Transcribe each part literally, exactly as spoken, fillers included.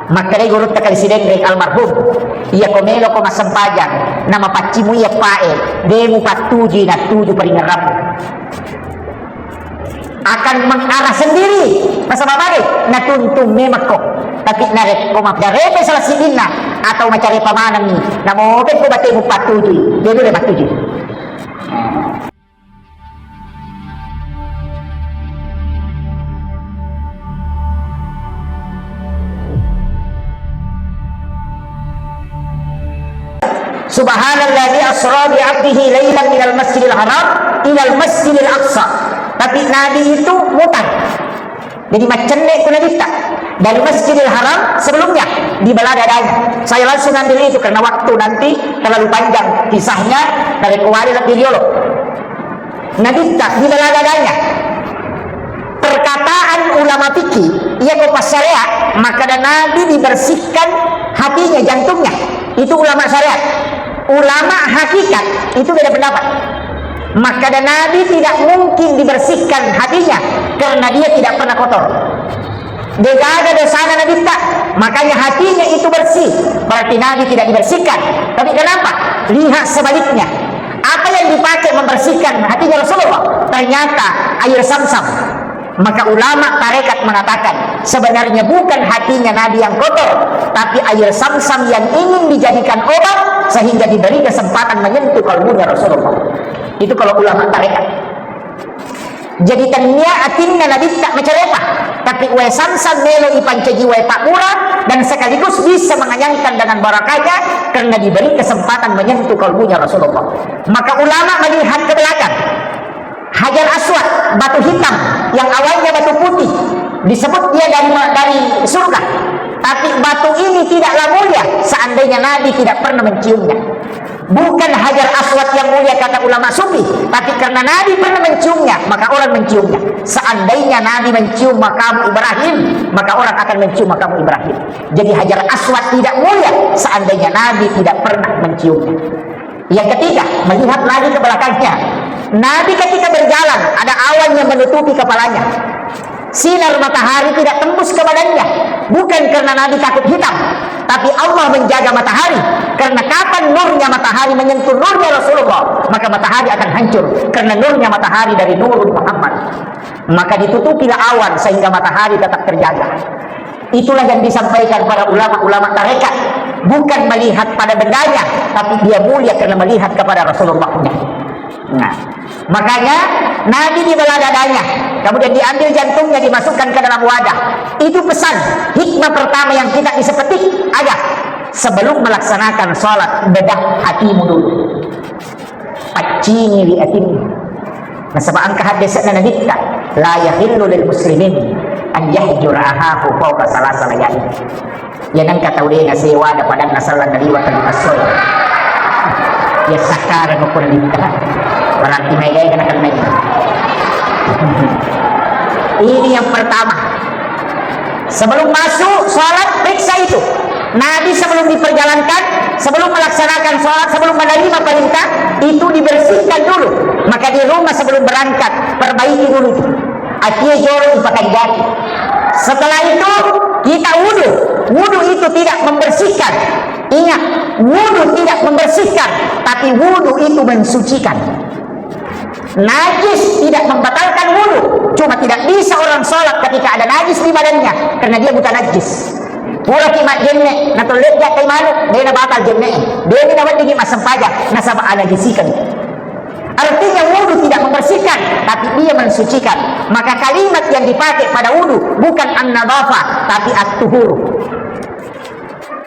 Makkedai gurutta Kali Sidenreng almarhum, "Iya ko meloko massempajang, namapaccimu iya pae, de mupattujui nattuju paringerrammu. Akan mengarah sendiri, nasaba mage natuntung memekko. Tapi narekko mapparepe salah siddinna atau macarepa manengi, namopekko batemu pattujui, de nulle mattujui." Subhanalladzi asra bi abdihi lailan minal masjidil haram ilal masjidil aqsa. Tapi Nabi itu mutar. Jadi maccenne tu Nabitta dari Masjidil Haram sebelumnya di Balada Daeng. Saya langsung ambil itu karena waktu nanti terlalu panjang kisahnya, dari kuali lebih diolo. Nabitta di Balada Daeng. Perkataan ulama fikih, iya ko passarea, maka Nabi dibersihkan hatinya, jantungnya. Itu ulama syariat. Ulama hakikat itu beda pendapat. Makkeda Nabi tidak mungkin dibersihkan hatinya karena dia tidak pernah kotor. Degaga dosana Nabitta, makanya hatinya itu bersih. Berarti Nabi tidak dibersihkan. Tapi kenapa? Lihat sebaliknya. Apa yang dipakai membersihkan hatinya Rasulullah? Ternyata air Samsam. Maka ulama tarekat mengatakan, sebenarnya bukan hatinya Nabi yang kotor, tapi air Samsam yang ingin dijadikan obat sehingga diberi kesempatan menyentuh kalbunya Rasulullah. Itu kalau ulama tarekat. Jadi tennia atinna Nabitta macarepa, tapi wae Samsam melo ipancaji wae pabbura dan sekaligus bisa mengenyangkan dengan barakahnya karena diberi kesempatan menyentuh kalbunya Rasulullah. Maka ulama melihat ke belakang. Hajar Aswad, batu hitam yang awalnya batu putih, disebut dia dari, dari surga. Tapi batu ini tidaklah mulia seandainya Nabi tidak pernah menciumnya. Bukan Hajar Aswad yang mulia, kata ulama sufi, tapi karena Nabi pernah menciumnya, maka orang menciumnya. Seandainya Nabi mencium makamu Ibrahim, maka orang akan mencium makamu Ibrahim. Jadi Hajar Aswad tidak mulia seandainya Nabi tidak pernah menciumnya. Yang ketiga, melihat lagi ke belakangnya. Nabi ketika berjalan, ada awan yang menutupi kepalanya. Sinar matahari tidak tembus ke badannya. Bukan karena Nabi takut hitam, tapi Allah menjaga matahari. Karena kapan nurnya matahari menyentuh nurnya Rasulullah, maka matahari akan hancur. Karena nurnya matahari dari Nurul Muhammad. Maka ditutupilah awan sehingga matahari tetap terjaga. Itulah yang disampaikan para ulama-ulama tarekat. Bukan melihat pada bendanya, tapi dia mulia karena melihat kepada Rasulullah-nya. Nah, makanya Nabi dibelah dadanya, kemudian diambil jantungnya, dimasukkan ke dalam wadah. Itu pesan, hikmah pertama yang kita bisa petik, aga, sebelum melaksanakan sholat, bedah hatimu dulu. Paccingiwi atinna. Nasaba engka haddese'na Nabitta, "La yahillu lil muslimin an yahjura ahahu fawqa salasa layalin." Iya nengka tau de nasewa ada padanna sellang naliwa tellu essoe. Iya sakkareng ko Nabitta. Berarti maega-ega nakennai. Ini yang pertama. Sebelum masuk sholat, periksa itu. Nabi sebelum diperjalankan, sebelum melaksanakan sholat, sebelum menerima perintah, itu dibersihkan dulu. Maka di rumah sebelum berangkat, perbaiki dulu itu. Atie jolo ipakanjaki. Setelah itu, kita wudhu. Wudhu itu tidak membersihkan. Ingat, wudhu tidak membersihkan, tapi wudhu itu mensucikan. Najis tidak membatalkan wudhu, cuma tidak bisa orang sholat ketika ada najis di badannya, karena dia buta najis. Puraki majjenne, natolleja kai manuk, de nabatal jenne, de naweddingi massempajang, nasaba anajisikeng. Artinya wudhu tidak membersihkan, tapi dia mensucikan. Maka kalimat yang dipakai pada wudhu bukan an-nadhafah, tapi at-tuhur.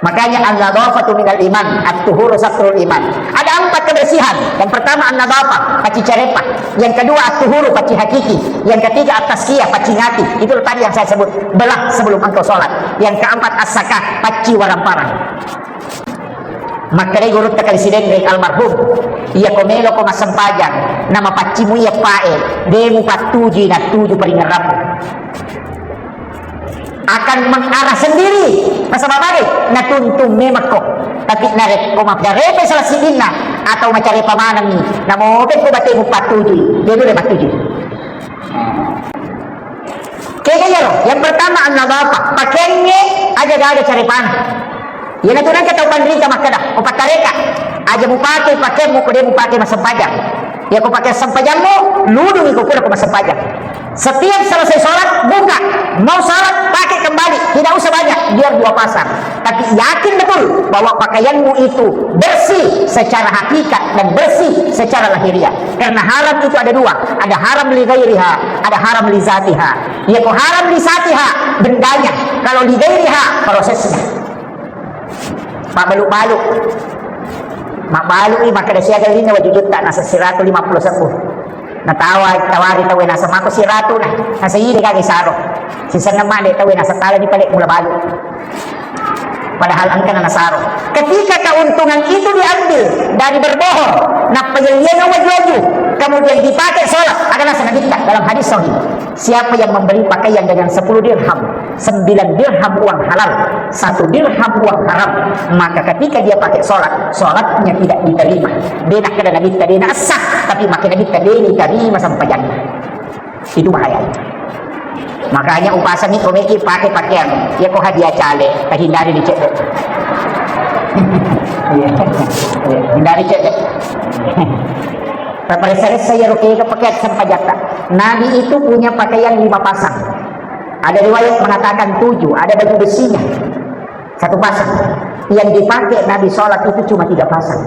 Makanya an-nadhafatu minal iman, at-tuhuru satrul iman. Ada empat kebersihan. Yang pertama an-nadhafah, pacci carepa. Yang kedua at-tuhuru, pacci hakiki. Yang ketiga at-tazkiyah, pacci ngati. Itu tadi yang saya sebut, belah sebelum engkau sholat. Yang keempat as-zakah, pacci waramparang. Makkedai gurutta Kali Sidenreng almarhum, "Iya ko meloko massempajang, namapaccimu iya pae, de mupattujui nattuju paringerrammu." Akan mengarah sendiri. Nasaba mage? Natuntung memekko. Tapi narekko mapparepe salah siddinna atau macarepa manengi, namopekko batemu pattujui, de nulle mattujui. Kega iyaro? Yang pertama an-nadhafah. Pakaiangnge Aja gaga carepana. Iyanatu nengka tau panrita makkeda, "Ko pattareka, aja mupake pakaianmu ko de mupake massempajang. Iya ko pake sempajammu, ludungi ko pura ko massempajang. Setiap selesai sholat, buka. Mau sholat, pakai kembali. Tidak usah banyak, biar dua pasang. Tapi yakin betul bahwa pakaianmu itu bersih secara hakikat dan bersih secara lahiriah. Karena haram itu ada dua, ada haram li ghairiha, ada haram li zatiha." Iya ko haram li zatiha bendanya, kalau li ghairiha prosesnya. Mabbalu-balu. Mabbalu i makkeda siaga lino wajujutta nasa siratu lima puluh sebbu. Natawa, tawari tauwe nasa mako siratu na. Nasa ide kage saro. Sisenna mande tauwe nasa tala di pale mula balu. Padahal engka na nasaro. Ketika keuntungan itu diambil dari berbohong, nappa yelliang waju-waju, kemudian dipakai sholat, ada nasa Nabitta dalam hadis sahih. Siapa yang membeli pakaian dengan sepuluh dirham, sembilan dirham uang halal, satu dirham uang haram, maka ketika dia pakai sholat, sholatnya tidak diterima. De nakkeda Nabitta de nassah, tapi makkeda Nabitta de diterima sempajangna. Itu bahaya. Makanya upasangi ko meki pakai pakaian. Ya ko hadiah cale, hindari dicedde. Iya. Iya, hindari cedde. Paparessa-ressa ya roke ke pakaian sempajatta. Nabi itu punya pakaian lima pasang. Ada riwayat mengatakan tujuh, ada baju besinya. Satu pasang. Yang dipakai Nabi sholat itu cuma tiga pasang.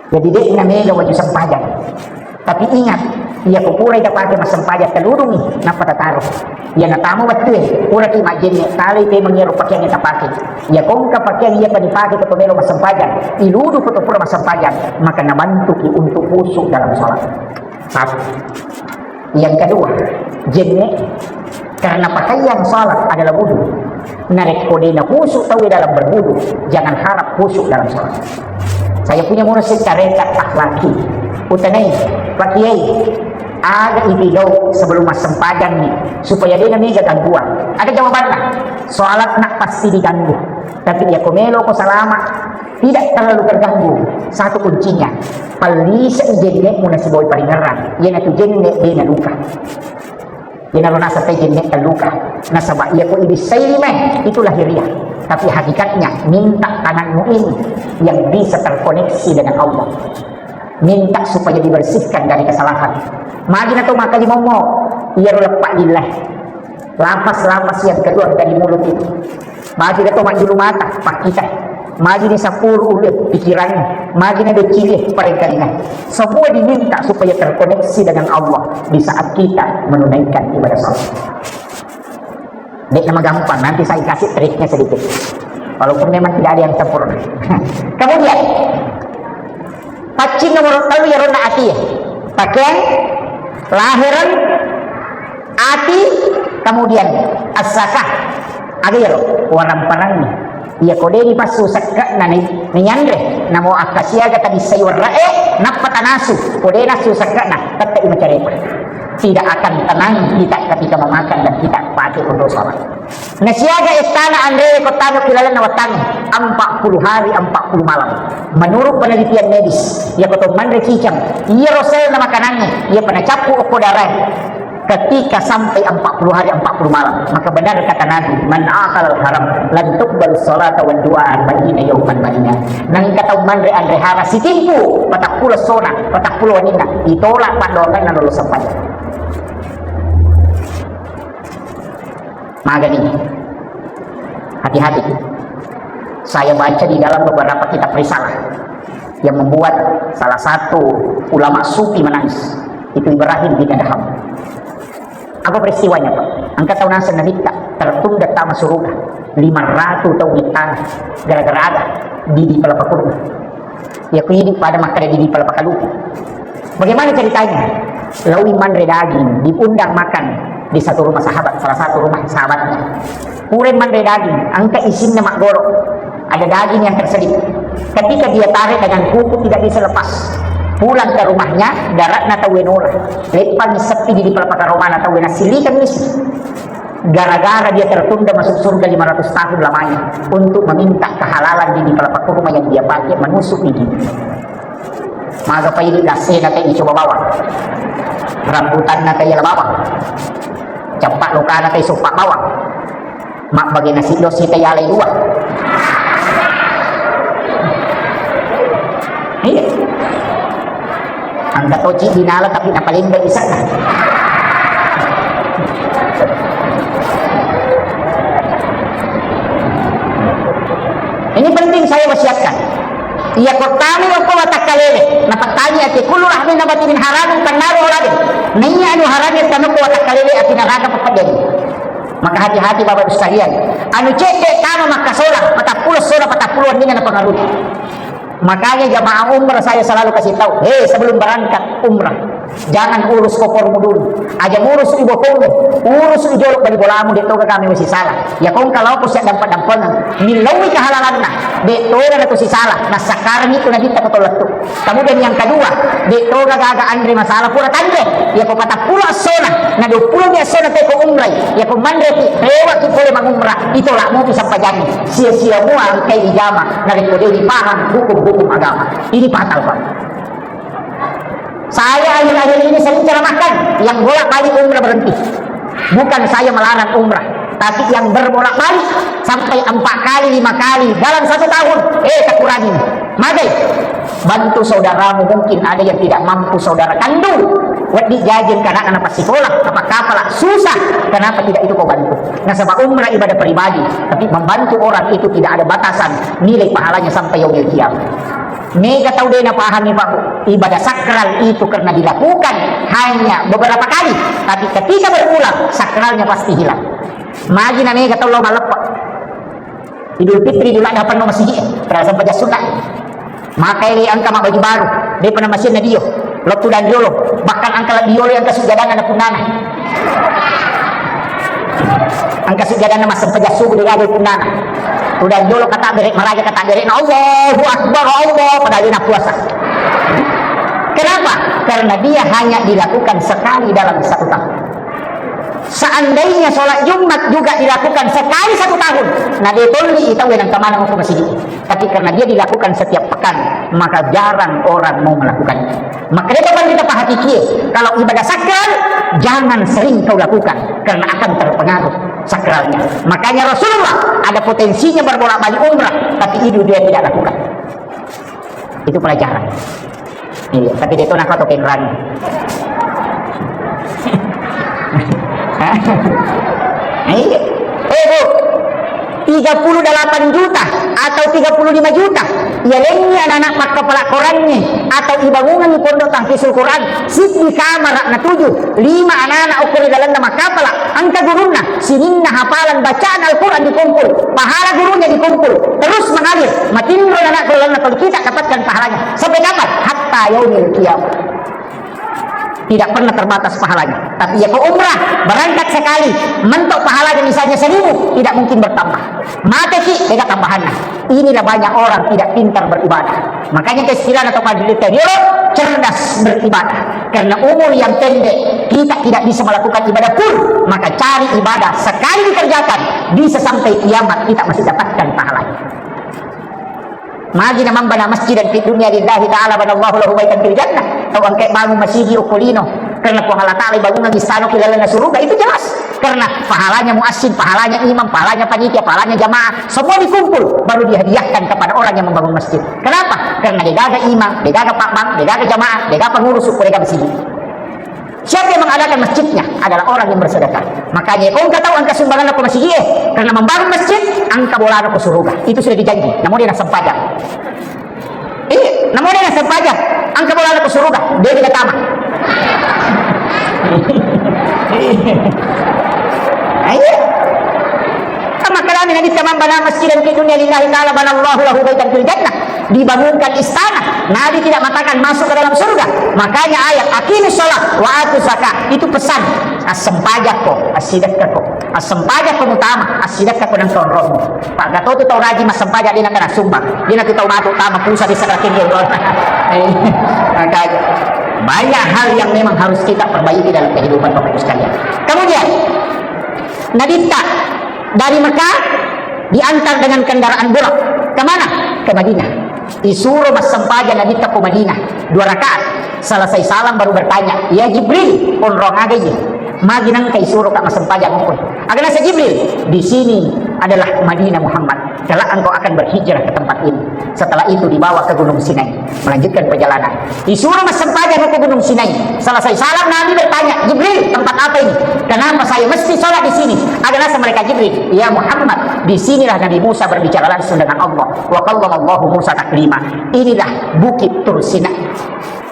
Jadi, de' namega waju sempajang. Tapi ingat, iya ko purai tapake massempajang, taludungi, nappa tataro. Iya natama wettue, puraki majjenne, talai pemeng iyaro pakeang tapake. Iya ko engka pakeang iya pa dipake ko melo massempajang, iludu ko to pura massempajang, maka nabantuki untuk khusyuk dalam sholat. Satu. Yang kedua, jenne, karena pakaian salat adalah wudu. Narekko de' nakhusyuk tauwe dalam berwudu, jangan harap khusyuk dalam salat. Saya punya murid tarekat akhlaki. Utanai, Pak Kiai, aga ipigau sebelum massempajang nih, supaya de' namega gangguan. Ada jawabannya. Salat nak pasti diganggu. Tapi iya ko melo ko salama, tidak terlalu terganggu. Satu kuncinya, pallisai jenne'mu nasibawai paringerrang. Iyanatu jenne' de' naluka. Iyanaro nasabari jenne' terluka. Nasaba iya ko ibissai lima, itu lahiriah. Tapi hakikatnya, minta tanganmu ini yang bisa terkoneksi dengan Allah. Minta supaya dibersihkan dari kesalahan. Magi nato maka limommo, iyaro leppa lillah. Lapas-lapas yang keluar dari mulut itu. Magi nato majjulu mata, pakkita. Magi ni sapuru ulue, pikirannya. Magi na decili, parengkalinga. Semua diminta supaya terkoneksi dengan Allah di saat kita menunaikan ibadah salat. De' nama gampang, nanti saya kasih triknya sedikit. Walaupun memang tidak ada yang sempurna. Kemudian, paccing nomor tellu iyaro na ati. Pakaian, lahiran, ati, kemudian as-sakah. Aga iyaro, waramparang ni. Iya ko de' dipassu sekke'na ni, nianre, namo akkasiaga tabissai werre'e, nappa tanasu, ko de' nassu sekke'na, tette'i macarepa. Tidak akan tenang kita ketika memakan dan kita pakai untuk sholat. Nasiaga ettana anre ko tano ki lalenna wettangnge, empat puluh hari, empat puluh malam. Menurut penelitian medis, iya ko to manre cicang, iya roselna makanangnge, iya pa nacappu okko darae. Ketika sampai empat puluh hari, empat puluh malam, maka benar kata Nabi, "Man akal haram, lan tuqbal salata wa du'a arba'ina yauman baina." Nengka tau manre anre hara sitimpu, patappulo sona, patappulo waninna, ditolak paddoangenna lolo sempajang. Magani. Hati-hati. Saya baca di dalam beberapa kitab risalah yang membuat salah satu ulama sufi menangis. Itu Ibrahim bin Adham. Apa peristiwanya, Pak? Engka tau naseng Nabitta tertunda tama suruga. Lima ratus tau ittana gara-gara aga didi palapa kurma. Iya ko idi pada makkeda didi palapa kaluku. Bagaimana ceritanya? Laoi manre daging, diundang makan di satu rumah sahabat, salah satu rumah sahabatnya. Pura manre daging, engka isinna maggoro. Ada daging yang terselip. Ketika dia tarik dengan kuku tidak bisa lepas. Pulang ke rumahnya, daratna tauwe nora. Leppangi seppi didi palapa karomana tauwe nasillikang isi. Gara-gara dia tertunda masuk surga lima ratus tahun lamanya untuk meminta kehalalan didi palapa kurma yang dia pakai menusuk gigi. Maga pa idi dassena tei dicoba bawang. Rambutanna tei yala bawang. Ceppa lokana tei soppa bawang. Mabbage nasi dosi te yalai dua. Iya. Angka toci dinala tapi napalemba isakna. Ini penting saya wasiatkan. Iya, kottami okko watakkalele, napattangi ati kullu lahmin nabata min haramin fannaru aula bih. Naiya anu harami tanokko watakkalele, api neraka pappeddeni. Maka hati-hati Bapak Ibu sekalian. Anu cedde tama makkasola, patappulo sola, patappulo wenninna napengaruhi. Makanya jamaah umrah saya selalu kasih tahu, hei, sebelum berangkat umrah, jangan urus kopormu dulu. Aja urus ibokomu, urus jolo bali bolamu, de toga kami masih salah. Ya kong kalau aku siap dampak-dampangan, milauwi kehalalanna, de toga na sisala, nasakkarang itu nabitta ko tolettu. Kemudian yang kedua, de toga gaga anre masalah pura tanre. Ya ko patappulo assona, na dua pulo mi assona te ko umrai. Ya ko manre ki, rewa ki pole mangumrah, itolak mutu sampajangi. Sia-sia mua angkai ijama, narekko de dipaham hukum-hukum agama. Ini fatal, Pak. Saya akhir-akhir ini sering ceramahkan, yang bolak-balik umrah berhenti. Bukan saya melarang umrah, tapi yang berbolak-balik sampai empat kali, lima kali dalam satu tahun, eh, tak kurangi. Magai, bantu saudaramu, mungkin ada yang tidak mampu saudara kandung. Wedding jaji engka anakna napassikola, apa kapala, susah. Kenapa tidak itu kau bantu? Nasaba umrah ibadah pribadi, tapi membantu orang itu tidak ada batasan nilai pahalanya sampai yaumil qiyamah. Mega tau de napahami, Pak, Bu. Ibadah sakral itu karena dilakukan hanya beberapa kali, tapi ketika berulang, sakralnya pasti hilang. Magi na mega tau lao malleppa. Idul Fitri dulu ada penuh masjid, padahal sempajang sunna. Maka ini engka ma baju baru, de pernah masjid na dio, lottu dan jolo, bahkan engka lebih yolo engka sujadana na punnana. Engka sujadana massempajang subuh de gaga punnana. Tudang jolo kata bere, maraja kata bere, na Allahu Akbar, Allah, padahal dia na puasa. Kenapa? Karena dia hanya dilakukan sekali dalam satu tahun. Seandainya sholat Jumat juga dilakukan sekali satu tahun, na de tolli tau yang kemana mau ke masjid. Tapi karena dia dilakukan setiap pekan, maka jarang orang mau melakukannya. Makanya kapan kita perhatikan, kalau ibadah sakral, jangan sering kau lakukan, karena akan terpengaruh sakralnya. Makanya Rasulullah ada potensinya berbolak-balik umrah, tapi itu dia tidak lakukan. Itu pelajaran. Iya, tapi dia itu nakal atau penrang. Iya. Eh, Bu, tiga puluh delapan juta atau tiga puluh lima juta. Iya, lengi anak-anak makkapala Qurannya atau ibangungan pondok tahfizul Quran. Siddi kamar na tujuh, lima anak-anak okko di dalamnya makkapala. Engka gurunna, sininna hafalan bacaan Al-Quran dikumpul, pahala gurunya dikumpul, terus mengalir, matinro anak-anak Quran, kita dapatkan pahalanya. Sampai kapan? Hatta yaumil qiyamah. Tidak pernah terbatas pahalanya. Tapi ya, ke umrah, berangkat sekali, mentok pahalanya misalnya seribu, tidak mungkin bertambah. Mate ki, beda tambahannya. Inilah banyak orang tidak pintar beribadah. Makanya ke istilah atau majelis tadi, cerdas beribadah. Karena umur yang pendek, kita tidak bisa melakukan ibadah full. Maka cari ibadah, sekali dikerjakan, bisa sampai kiamat kita masih dapatkan pahalanya. Magi na man bana masjidan fid dunya lillahi ta'ala banallahu lahu baitan fil jannah. Tau engka bangun masigi okko lino karena Puang Allah Ta'ala bangun istana ki lalenna suruga, itu jelas. Karena pahalanya muazzin, pahalanya imam, pahalanya panitia, pahalanya jamaah, semua dikumpul baru dihadiahkan kepada orang yang membangun masjid. Kenapa? Karena de gaga imam, de gaga pakbang, de gaga jamaah, de gaga pengurus, de gaga masigi. Siapa yang mengadakan masjidnya adalah orang yang bersedekah. Makanya, ko engka tau engka sumbangan ko masigi, eh, karena membangun masjid, engka bolana ko suruga. Itu sudah dijanji. Namun dia nasempajang. Eh, namun dia nasempajang. Engka bolana ko suruga. Dia tidak tamat. Ayo. Kama kalami Nabitta, man bana masjidan fid dunya lillahi ta'ala banallahu lahu baitan fil jannah. Dibangunkan istana. Nabi tidak mengatakan masuk ke dalam surga. Makanya ayat aqimis shalah wa atuz zakah itu pesan. Assempajakko, assidekkako. Assempajakko mutama, assidekkako nang tonrong. Pak Gatot tu tau rajin massempajak, dia nak kena sumbang. Dia nak tau matu tama pusat di sebelah kiri. Makanya banyak hal yang memang harus kita perbaiki dalam kehidupan Bapak Ibu sekalian. Kemudian Nabitta dari Mekah diantar dengan kendaraan Burak. Kemana? Ke Madinah. Isuro massempajang Nabitta ko Madinah dua rakaat. Selesai salam baru bertanya, "Ya Jibril, onrong aga iye? Magi nangka isuro ka massempajang okko?" Aga naseng Jibril, "Di sini adalah Madinah Muhammad. Kelak engkau akan berhijrah ke tempat ini." Setelah itu dibawa ke Gunung Sinai, melanjutkan perjalanan. Disuruh massempajang ke Gunung Sinai. Selesai salam, Nabi bertanya, "Jibril, tempat apa ini? Kenapa saya mesti sholat di sini?" Aga naseng mereka Jibril, "Ya Muhammad, di sinilah Nabi Musa berbicara langsung dengan Allah. Wa kallamallahu Musa taklima." Inilah Bukit Tur Sina.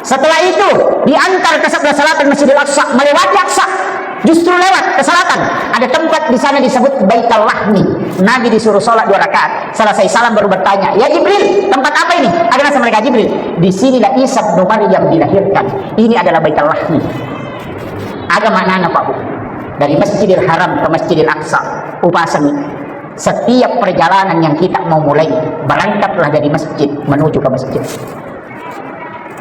Setelah itu, diantar ke sebelah selatan Masjidil Aqsa, melewati Aqsa, justru lewat ke selatan. Ada tempat di sana disebut Baital Lahmi. Nabi disuruh sholat dua rakaat. Selesai salam baru bertanya, "Ya Jibril, tempat apa ini?" Aga naseng mereka Jibril, "Di sinilah Isa bin Maryam dilahirkan. Ini adalah Baital Lahmi." Aga maknana, Pak Bu? Dari Masjidil Haram ke Masjidil Aqsa, upasangi. Setiap perjalanan yang kita mau mulai, berangkatlah dari masjid menuju ke masjid.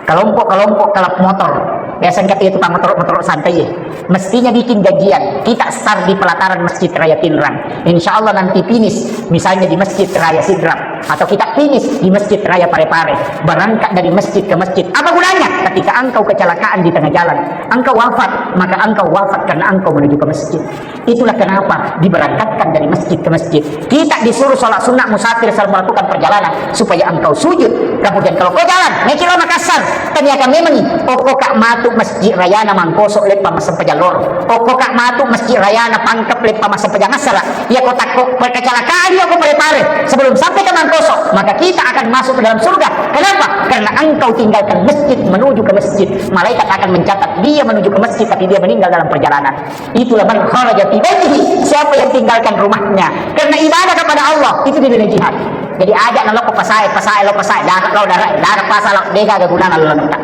Kelompok-kelompok klub motor, biasa engka tu tukang motor-motor santai, ya. Mestinya bikin janjian, kita start di pelataran Masjid Raya Pinrang. Insya Allah nanti finish, misalnya di Masjid Raya Sidrap, atau kita finish di Masjid Raya Parepare. Berangkat dari masjid ke masjid. Apa gunanya? Ketika engkau kecelakaan di tengah jalan, engkau wafat, maka engkau wafat karena engkau menuju ke masjid. Itulah kenapa diberangkatkan dari masjid ke masjid. Kita disuruh sholat sunnah musafir sambil melakukan perjalanan, supaya engkau sujud. Kemudian kalau kau jalan, meki lao Makassar, ternyata memang, okko ka matu Masjid Rayana Mangkoso leppa massempajang loro. Okko ka matu Masjid Rayana Pangkep leppa massempajang assara. Ya kau takut kecelakaan, ya kau Parepare. Sebelum sampai ke Mangkoso, maka kita akan masuk ke dalam surga. Kenapa? Karena engkau tinggalkan masjid menuju ke masjid. Malaikat akan mencatat dia menuju ke masjid, tapi dia meninggal dalam perjalanan. Itulah man kharaja fi baitihi, siapa yang tinggalkan rumahnya karena ibadah kepada Allah, itu dia jihad. Jadi aja nalo ko pasae, pasae lo pasae, darat lo darat, darat pasal lo, dega ada gunana lo nonton.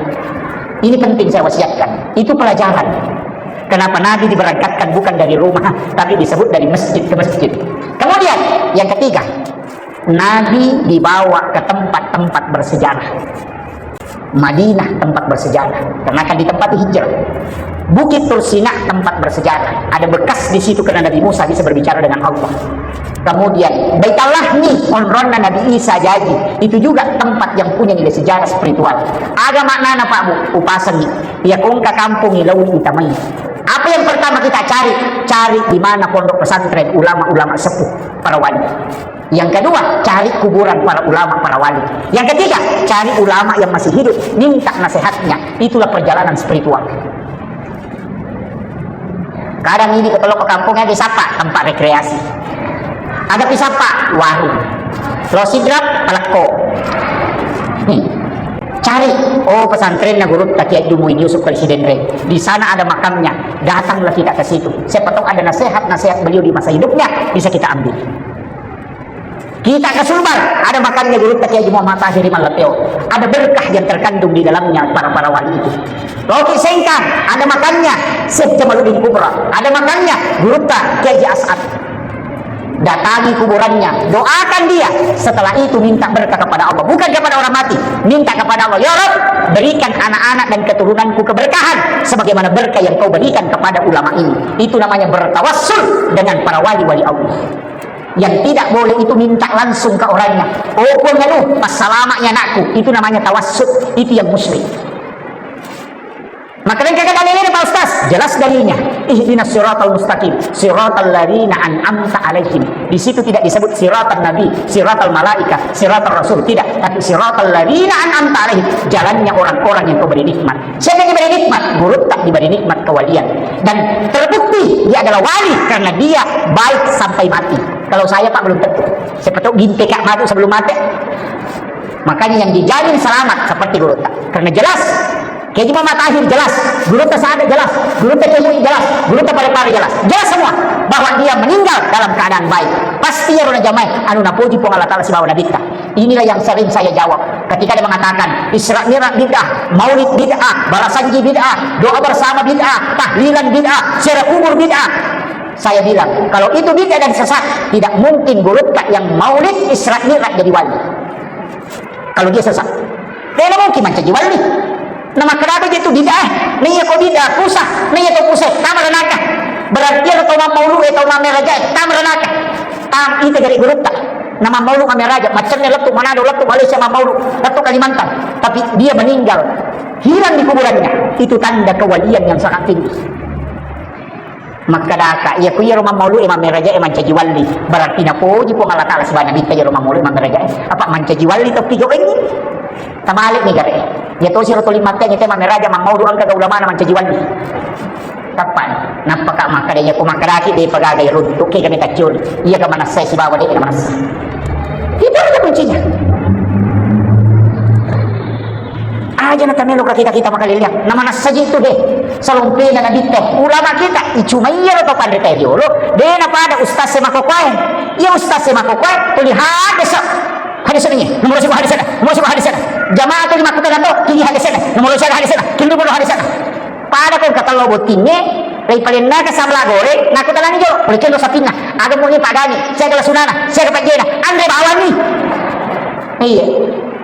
Ini penting saya wasiatkan. Itu pelajaran. Kenapa Nabi diberangkatkan bukan dari rumah, tapi disebut dari masjid ke masjid. Kemudian yang ketiga, Nabi dibawa ke tempat-tempat bersejarah. Madinah tempat bersejarah, karena akan ditempati hijrah. Bukit Tursina tempat bersejarah, ada bekas di situ karena Nabi Musa bisa berbicara dengan Allah. Kemudian Baitul Lahmi, onronna Nabi Isa jaji, itu juga tempat yang punya nilai sejarah spiritual. Aga maknana, Pak Bu, upasengi. Iya kongka kampung ilawui itamai. Apa yang pertama kita cari? Cari di mana pondok pesantren ulama-ulama sepuh, para wali. Yang kedua, cari kuburan para ulama, para wali. Yang ketiga, cari ulama yang masih hidup, minta nasihatnya. Itulah perjalanan spiritual. Kadang ini ke telok ke kampung, aga sapa tempat rekreasi. Aga pi sapa warung. Lo Sidrap, palekko. Hmm. Cari, oh, pesantrennya guru Kiai Haji Muin Yusuf Presiden Re. Di sana ada makamnya. Datanglah kita ke situ. Siapa tahu ada nasihat-nasihat beliau di masa hidupnya bisa kita ambil. Kita ke Sumbar, ada makamnya guru Kiai Haji Muhammad Tahir Mallateo. Ada berkah yang terkandung di dalamnya para-para wali itu. Loki Sengkang, ada makamnya Syekh Jamaluddin Kubra. Ada makamnya guru Kiai Haji As'ad. Datangi kuburannya, doakan dia. Setelah itu minta berkah kepada Allah, bukan kepada orang mati. Minta kepada Allah, "Ya Rabb, berikan anak-anak dan keturunanku keberkahan sebagaimana berkah yang kau berikan kepada ulama ini." Itu namanya bertawassul dengan para wali-wali Allah. Yang tidak boleh itu minta langsung ke orangnya. "Oh, Puang anu, passalama'ni anakku." Itu namanya tawassul. Itu yang musyrik. Maka engka dalilnya, Pak Ustaz? Jelas dalilnya. Ihdinas siratal mustaqim, siratal ladzina an'amta alaihim. Di situ tidak disebut siratal nabi, siratal malaika, siratal rasul, tidak. Tapi siratal ladzina an'amta alaihim, jalannya orang-orang yang kau beri nikmat. Siapa yang diberi nikmat? Guru tak diberi nikmat kewalian. Dan terbukti dia adalah wali karena dia baik sampai mati. Kalau saya, Pak, belum tentu. Siapa tahu ginte kak mati sebelum mati. Makanya yang dijamin selamat seperti guru tak. Karena jelas Kiai Haji Muhammad Tahir jelas, guru tak Sahadat jelas, guru tak Kiai Muin jelas, guru tak Parepare jelas. Jelas semua bahwa dia meninggal dalam keadaan baik. Pasti ya rona jamaah anu napuji Puang Allah Ta'ala sibawa Nabi ta. Inilah yang sering saya jawab. Ketika dia mengatakan, "Isra Mi'raj bid'ah, Maulid bid'ah, Barasanji bid'ah, doa bersama bid'ah, tahlilan bid'ah, ziarah kubur bid'ah." Saya bilang, kalau itu bid'ah dan sesat, tidak mungkin guru tak yang Maulid Isra Mi'raj jadi wali. Kalau dia sesat. Tidak mungkin menjadi wali. Nah, maka apa itu bid'ah? Nah, iya kok bid'ah, pusat. Nah, iya kok pusat. Tama neraka. Berarti ada tau mammaulu, eh, tau mammeraja, eh, tama neraka. Tam, itu dari guru tak. Nama maulu mammeraja, macamnya letuk, Manado letuk, Malaysia mammaulu, letuk Kalimantan. Tapi dia meninggal, hilang di kuburannya. Itu tanda kewalian yang sangat tinggi. Makkadaka, iya ku iyaro mammaulu'e mammerajae mancaji walli. Berarti napoji Puang Allah Ta'ala sibawa Nabitta iyaro mammaulu'e mammerajae. Apa mancaji walli to pigawengngi? Tabalik ni gare. Iya tosi ro tuli matte nyete mammeraja mammaulu engka ga ulamana mancaji walli. Tappa. Nappaka makkada iya ku makkadaki de pagaga runtu ke kami taccioli. Iya ga manassa sibawa de manassa. Itu aja kuncinya. Aja na tamelo ka kita-kita makaliliang. Na manassaji tu de. Salompena Nabitte. Ulama kita. Icuma iya lo to panrita riolo. De na pada ustaz e makokoe. Iya ustaz e makokoe. Tuli hadesa. Hadesa ni. Nomor sibu hadesa na. Nomor sibu hadesa na. Jamaah tuli makkutana to. Kiri hadesa na. Nomor sibu hadesa na. Kiri nomor hadesa na. Pada ko engka tello bottingnge, ripalenna ka sabla goreng, naku talangi jolo, pole kendo sapinna, aga muni pagani, siaga lasunana, siaga pajjena, anre bawanni. Iya.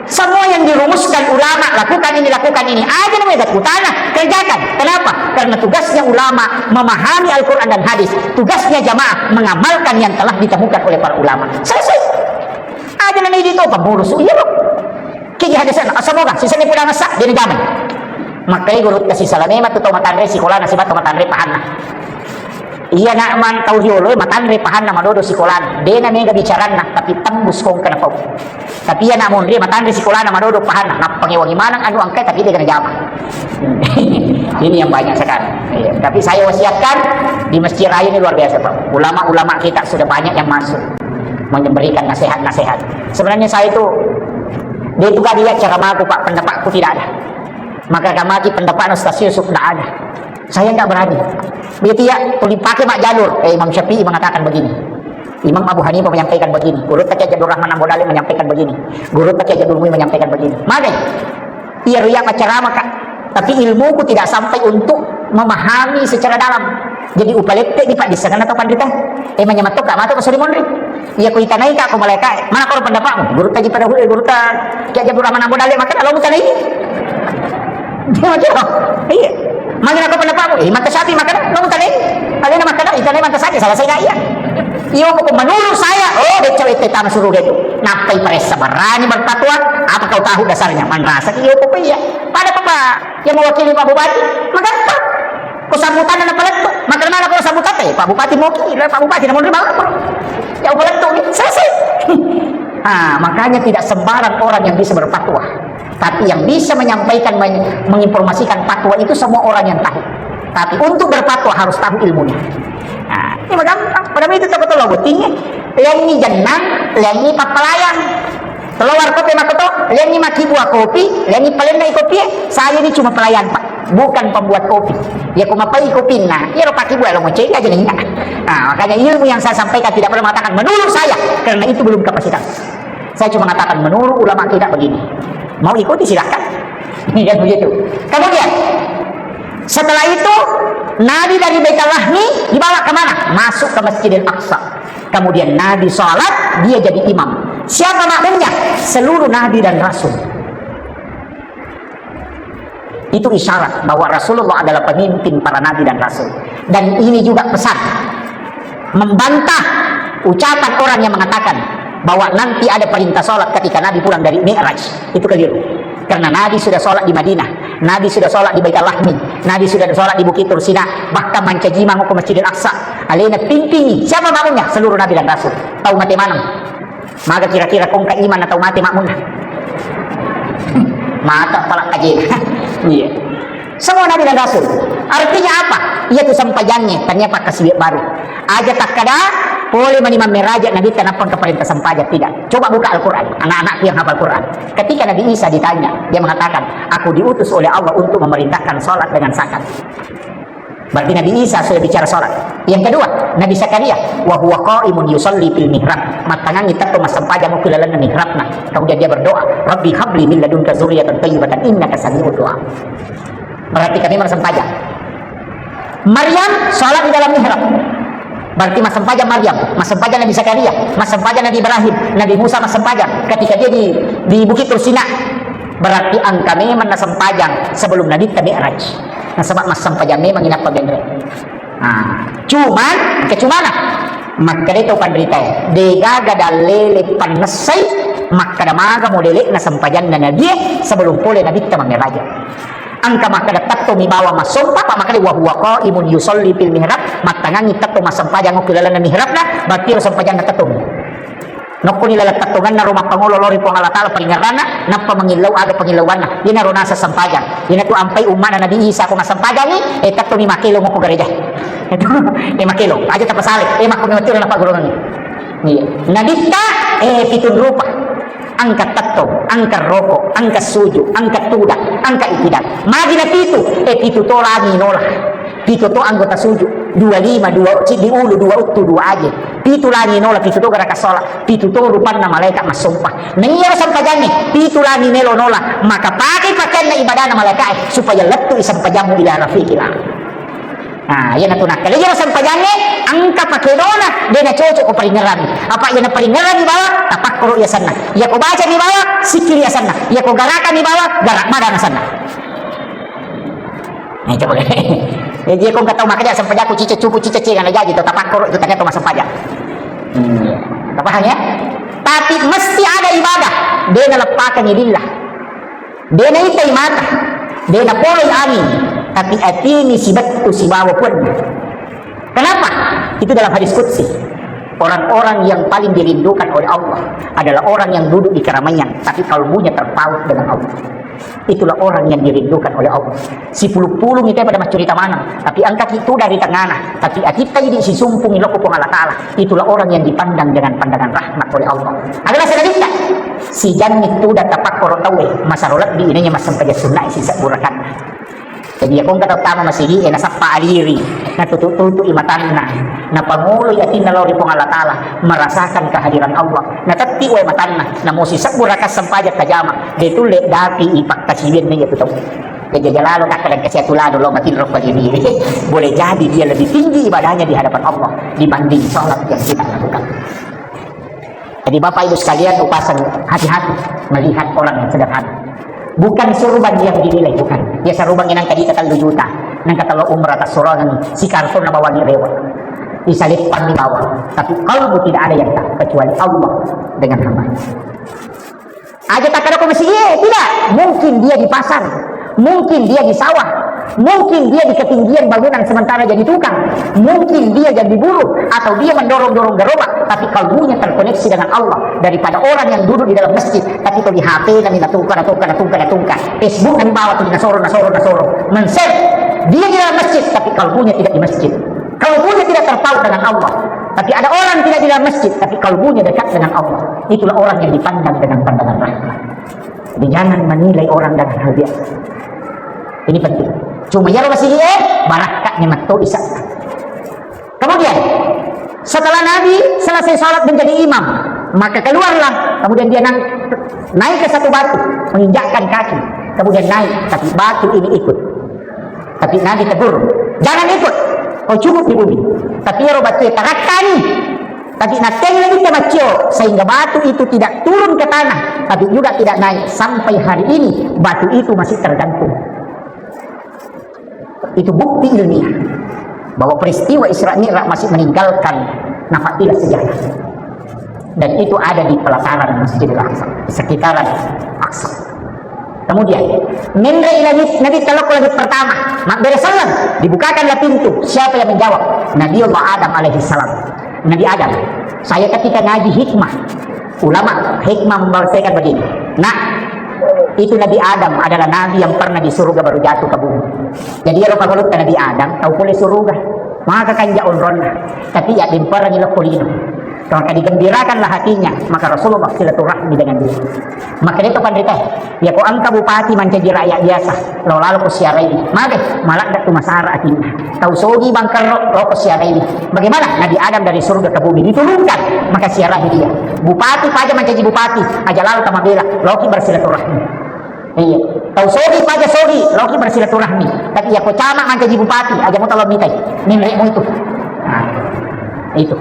Semua yang dirumuskan ulama, lakukan ini, lakukan ini. Aja namanya kutana, kerjakan. Kenapa? Karena tugasnya ulama memahami Al-Quran dan hadis. Tugasnya jamaah mengamalkan yang telah ditemukan oleh para ulama. Selesai. Aja namanya itu pengurus. Iya, Bro. Kiji hadesana, asal moga, sisani pulang asa, dia ni jaman. Makkai guru kasi salame matu tau matanre sikolana, siba tau matanre pahanna. Iya nak man tau riolo, matanre pahanna madodo sikolana. Dena mega bicaranna, tapi tembus kong kena pau. Tapi iya nak monri matanre sikolana madodo pahanna. Nappangewangi manang anu angkai, tapi dia kena jama. Ini yang banyak sekarang. Iya. Tapi saya wasiatkan di Masjid Raya ini luar biasa, Pak. Ulama-ulama kita sudah banyak yang masuk memberikan nasihat-nasihat. Sebenarnya saya itu, dia itu kan dia cara aku, Pak, pendapatku tidak ada. Maka kamaki pendapatnya Ustaz Yusuf tidak ada. Saya nggak berani. Begitu ya, tuli pakai mak jalur. Eh, Imam Syafi'i mengatakan begini. Imam Abu Hanifah menyampaikan begini. Guru Taqi Abdul Rahman Ambo Dalil menyampaikan begini. Guru Taqi Abdul Muin menyampaikan begini. Magai. Iya, iya, pacarama, Kak. Tapi ilmuku tidak sampai untuk memahami secara dalam. Jadi upalette di Pak di sana atau pandita. Eh, manyamato, Kak, mato pasuri monri. Iya, ku itanai, Kak, ku malaika. Mana kau pendapatmu? Guru Taqi pada hulu, guru ta, Kiai Abdul Rahman Ambo Dalil, maka lo mutanai. Dia macam, iya. Mangina ko pendapatmu? Eh, mata sapi makana, no mutane. Alena makana, itane mata sapi, salah saya iya. Iyo, pokok menurut saya, oh, dia cewek tetama suruh dia tuh. Napai peressa berani berfatwa? Apa kau tahu dasarnya? Manrasa iyo pokok iya. Pada apa yang mewakili Pak Bupati? Maka apa? Ko sambutan na paletto. Makana ko sambutan, eh, Pak Bupati moki, lah Pak Bupati namun rimau apa? Ya paletto, selesai. Ah, makanya tidak sembarang orang yang bisa berfatwa. Tapi yang bisa menyampaikan, men-, menginformasikan fatwa itu semua orang yang tahu. Tapi untuk berfatwa harus tahu ilmunya. Nah, ini mah gampang. Pada itu toko tolo bottingnya. Lengi jenang, lengi papalayang. Keluar kopi makoto, lengi maki buah kopi, lengi palenna kopi. Saya ini cuma pelayan, Pak. Bukan pembuat kopi. Ya, ku mapai kopi, nah, ya, lo paki buah lo mau cek aja nih. Nah, makanya ilmu yang saya sampaikan tidak pernah mengatakan menurut saya, karena itu belum kapasitas. Saya cuma mengatakan menurut ulama kita begini. Mau ikuti, silakan. Kan begitu. Kemudian, setelah itu, Nabi dari Baitul Lahmi dibawa ke mana? Masuk ke Masjidil Aqsa. Kemudian Nabi sholat, dia jadi imam. Siapa makmumnya? Seluruh Nabi dan Rasul. Itu isyarat bahwa Rasulullah adalah pemimpin para nabi dan rasul. Dan ini juga pesan membantah ucapan orang yang mengatakan bahwa nanti ada perintah sholat ketika Nabi pulang dari Mi'raj. Itu keliru. Karena Nabi sudah sholat di Madinah, Nabi sudah sholat di Baitul Lahmi, Nabi sudah sholat di Bukit Tursina, bahkan mancaji mangu ke Masjidil Aqsa. Alena pimpingi. Siapa makmumnya? Seluruh Nabi dan Rasul. Tahu mate maneng. Maga kira-kira kongka iman atau mate makmunna? Mata pala kajena. Iya. Semua nabi dan rasul. Artinya apa? Iya tu sempajannya, tanya pakai siwit baru. Aja takkada, boleh mani mammeraja nabi tanapang ke perintah sempaja, tidak. Coba buka Al-Quran, anak-anakku yang hafal Quran. Ketika Nabi Isa ditanya, dia mengatakan, "Aku diutus oleh Allah untuk memerintahkan sholat dengan zakat." Berarti Nabi Isa sudah bicara sholat. Yang kedua, Nabi Zakaria, "Wa huwa qaimun yusalli fil mihrab." Mattangangi tetto massempajang mukki lalenna mihrabna. Kemudian dia berdoa, "Rabbi habli min ladunka zurriyatan thayyibatan innaka sami'ud du'a." Berarti kami massempajang. Maryam sholat di dalam mihrab. Berarti massempajang Maryam, massempajang Nabi Zakaria, massempajang Nabi Ibrahim, Nabi Musa massempajang ketika dia di, di Bukit Tursina. Berarti engka memang nasempajang sebelum Nabitta Mi'raj. Nasaba massempajang memang inappa benre. Nah, cuman, kecumana? Makkeda tau panritae, degaga dallele pannessai makkeda maga modele'na sempajanna nabie sebelum pole Nabitta mammeraja. Engka makkeda tettomi bawang massompa, apa makkeda wa huwa qaimun yusalli fil mihrab, mattangangi tetto massempajang okko lalenna mihrabna, berarti ero sempajanna tettomi. Nokkoni laleng tettongenna ro mappangolo lao ri Puang Allah Taala paringerranna, nappa mangillau aga pangillauanna. Iyanaro naseng sempajang. Iyanatu ampai ummana Nabi Isa ko massempajangi, eh, tettomi makkelo mokko gereja. Eh, makkelo, aja tapasale, eh, makko mewati ro napagurungengi. Iya. Nabitta, eh, pitun rupa. Engka tetto, engka roko, engka suju, engka tudang, engka itidang. Magi na pitu, eh, pitu to langi nola. Pitu to anggota suju, dua lima, dua ciddi ulu, dua uttu, dua aje. Pitu langi nola, pitu to garaka sola, pitu to rupanna malaika massompa. Na iyaro sempajangnge, pitu langi melo nola, maka pakai pakaianna ibadana malaikae supaya lettu i sempajammu ila rafiqil a'la. Nah, iyanatu nakkalejero sempajangnge, engka pakedona, de na cocok ko paringerrami. Apa iyana paringerrami bawang, tapakkoro i asenna. Iya ko bacani bawang, sikkiri asenna. Iya ko garakani bawang, garak madang asenna. Nah, coba. Jadi ko engka tau makkeda sempajakku cicak cupu cicak cengana jaji to tapakkoro itu ternyata masa pajak. Hmm. Tapahang ya? Tapi mesti ada ibadah. De na leppakani lillah. De na itai mata, de na poloi anging, tapi atini sibettu sibawa Puanna. Kenapa? Itu dalam hadis qudsi. Orang-orang yang paling dirindukan oleh Allah adalah orang yang duduk di keramaian, tapi kalbunya terpaut dengan Allah. Itulah orang yang dirindukan oleh Allah. Sipulung-pulung itu pada maccurita maneng, tapi engkaki itu dari tengahna, tapi atitta idi sisumpungi loko Puang Allah Ta'ala. Itulah orang yang dipandang dengan pandangan rahmat oleh Allah. Adalah sedekah. Sijanni tudang tapakkoro tauwe, masaro lebbi inanya massempajang sunnae sisebbu rakaat. Jadi, iya ko engka tau tama masigi e, nasappa aliri, natutu-tutu i matanna, napangoloi atinna lao ri Puang Allah Ta'ala, merasakan kehadiran Allah, natetti wae matanna, namo sisebbu rakaat sempajang tajama, de tulle dapi i pakkasiwianna iya tu tau. Jadi, aja lalo takkadang kasi atu lalo lao matinro ko aliri. Boleh jadi dia lebih tinggi ibadahnya di hadapan Allah dibanding salat yang kita lakukan. Jadi Bapak Ibu sekalian, upasan hati-hati melihat orang yang sederhana. Bukan surban yang dinilai, bukan. Biasa rubangi nang kadita tellu juta, nang kata lo umrah tas surang si karton na bawangi rewa. Disalipkan di bawah. Tapi kalbu tidak ada yang tak kecuali Allah dengan hamba. Aja tak ada komisi, iya, tidak. Mungkin dia di pasar, mungkin dia di sawah, mungkin dia di ketinggian bangunan sementara jadi tukang, mungkin dia jadi buruh, atau dia mendorong-dorong gerobak, tapi kalbunya terkoneksi dengan Allah. Daripada orang yang duduk di dalam masjid, tapi to di H P nami natuka, natuka, natuka, natuka. Facebook nami bawa tu nasoro, nasoro, nasoro. Men-share. Dia di dalam masjid, tapi kalbunya tidak di masjid. Kalbunya tidak terpaut dengan Allah. Tapi ada orang tidak di dalam masjid, tapi kalbunya dekat dengan Allah. Itulah orang yang dipandang dengan pandangan rahmat. Jadi jangan menilai orang dengan hal biasa. Ini penting. Cuma ya masih, eh, barakatnya metto isa. Kemudian, setelah Nabi selesai sholat menjadi imam, maka keluarlah. Kemudian dia nang-, naik ke satu batu, menginjakkan kaki. Kemudian naik, tapi batu ini ikut. Tapi Nabi tegur, "Jangan ikut. Kau cukup di bumi." Tapi ero batu tarakkani. Tapi natteng lagi ke macio, sehingga batu itu tidak turun ke tanah, tapi juga tidak naik. Sampai hari ini, batu itu masih tergantung. Itu bukti ilmiah bahwa peristiwa Isra Mi'raj masih meninggalkan nafatilah sejarah. Dan itu ada di pelataran Masjidil Aqsa, di sekitaran Aqsa. Kemudian, menre Nabi, Nabi talokko lagi pertama, mabbere selleng, dibukakanlah pintu. Siapa yang menjawab? Nabiullah Adam alaihi salam. Nabi Adam, saya ketika ngaji hikmah, ulama hikmah membahasakan begini. Nah, itu Nabi Adam adalah nabi yang pernah di surga baru jatuh ke bumi. Jadi, ero pagolutta Nabi Adam, tau pole surga. Maka kanja onronna. Tapi ya, dimperangi lokko lino. Maka digembirakanlah hatinya, maka Rasulullah silaturahmi dengan dia. Maka dia itu kan cerita, ya ko engka bupati mancaji rakyat biasa, lo lalo ko siarai. Maka malah dak tu masara atinna. Tau sogi bangkerro, lo ko siarai. Bagaimana? Nabi Adam dari surga ke bumi diturunkan, maka siarai dia. Bupati paja mancaji bupati, aja lalo tamabela, loki bersilaturahmi. Iya. Tau sogi paja sogi, loki bersilaturahmi. Tapi ya ko camat mancaji bupati, aja mo talo mitai. Minrek mo itu. Nah, itu.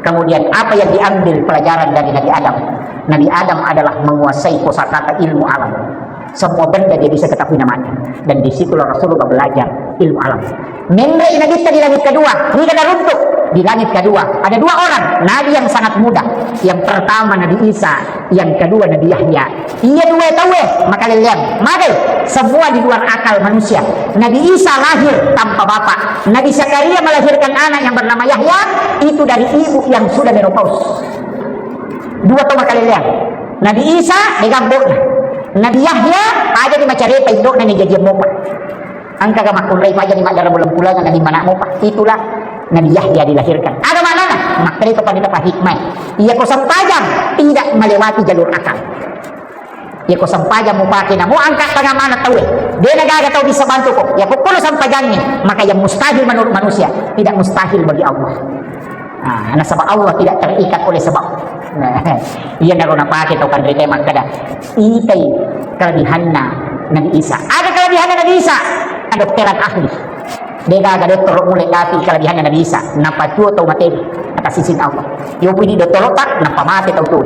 Kemudian apa yang diambil pelajaran dari Nabi Adam? Nabi Adam adalah menguasai kosakata ilmu alam. Semua benda dia bisa ketahui namanya. Dan disitulah Rasulullah belajar ilmu alam. Menre Nabi tadi langit kedua, ini kena runtuk. Di langit kedua, ada dua orang nabi yang sangat muda. Yang pertama Nabi Isa, yang kedua Nabi Yahya. Iya dua tauwe makalelleang. Magai, semua di luar akal manusia. Nabi Isa lahir tanpa bapak. Nabi Zakaria melahirkan anak yang bernama Yahya, itu dari ibu yang sudah menopause. Dua tau makalelleang. Nabi Isa, degaga ambo'na. Nabi Yahya, aja ni macarepa indo'na ni jaji mopa. Engkaga makkunrai paja ni maddara bulan-bulangan na ni mana'mu, Pak? Itulah Nabi Yahya dilahirkan. Ada maknana? Makkedai to pandita pa hikmah. Iya ko sempajang tidak melewati jalur akal. Iya ko sempajang mupake namo angkat tangan mana tauwe. De na gaga tau bisa bantu ko. Iya ko kono sempajangnge, maka yang mustahil menurut manusia tidak mustahil bagi Allah. Ah, nasaba Allah tidak terikat oleh sebab. Nah, iya naro napake tau panrita makkeda, itai kelebihanna Nabi Isa. Ada kelebihanna Nabi Isa? Kedokteran ahli. Degaga dottoro mulle dapi kelebihanna Nabi Isa. Napatuo tau mate atas izin Allah. Yo pidi dottoro tak, napa mate tau tu.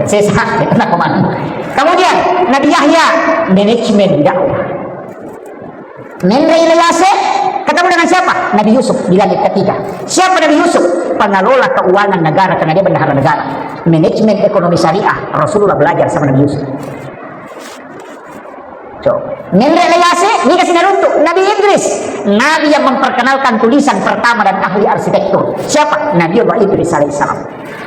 Sesa, napa mana? Kemudian Nabi Yahya, manajemen dakwah. Menre Ilyase ketemu dengan siapa? Nabi Yusuf di langit ketiga. Siapa Nabi Yusuf? Pengelola keuangan negara, karena dia bendahara negara. Manajemen ekonomi syariah, Rasulullah belajar sama Nabi Yusuf. Coba. Menre Ilyase, ini kasih naruntuk. Nabi Idris, Nabi yang memperkenalkan tulisan pertama dan ahli arsitektur. Siapa? Nabi Allah Idris alaihissalam.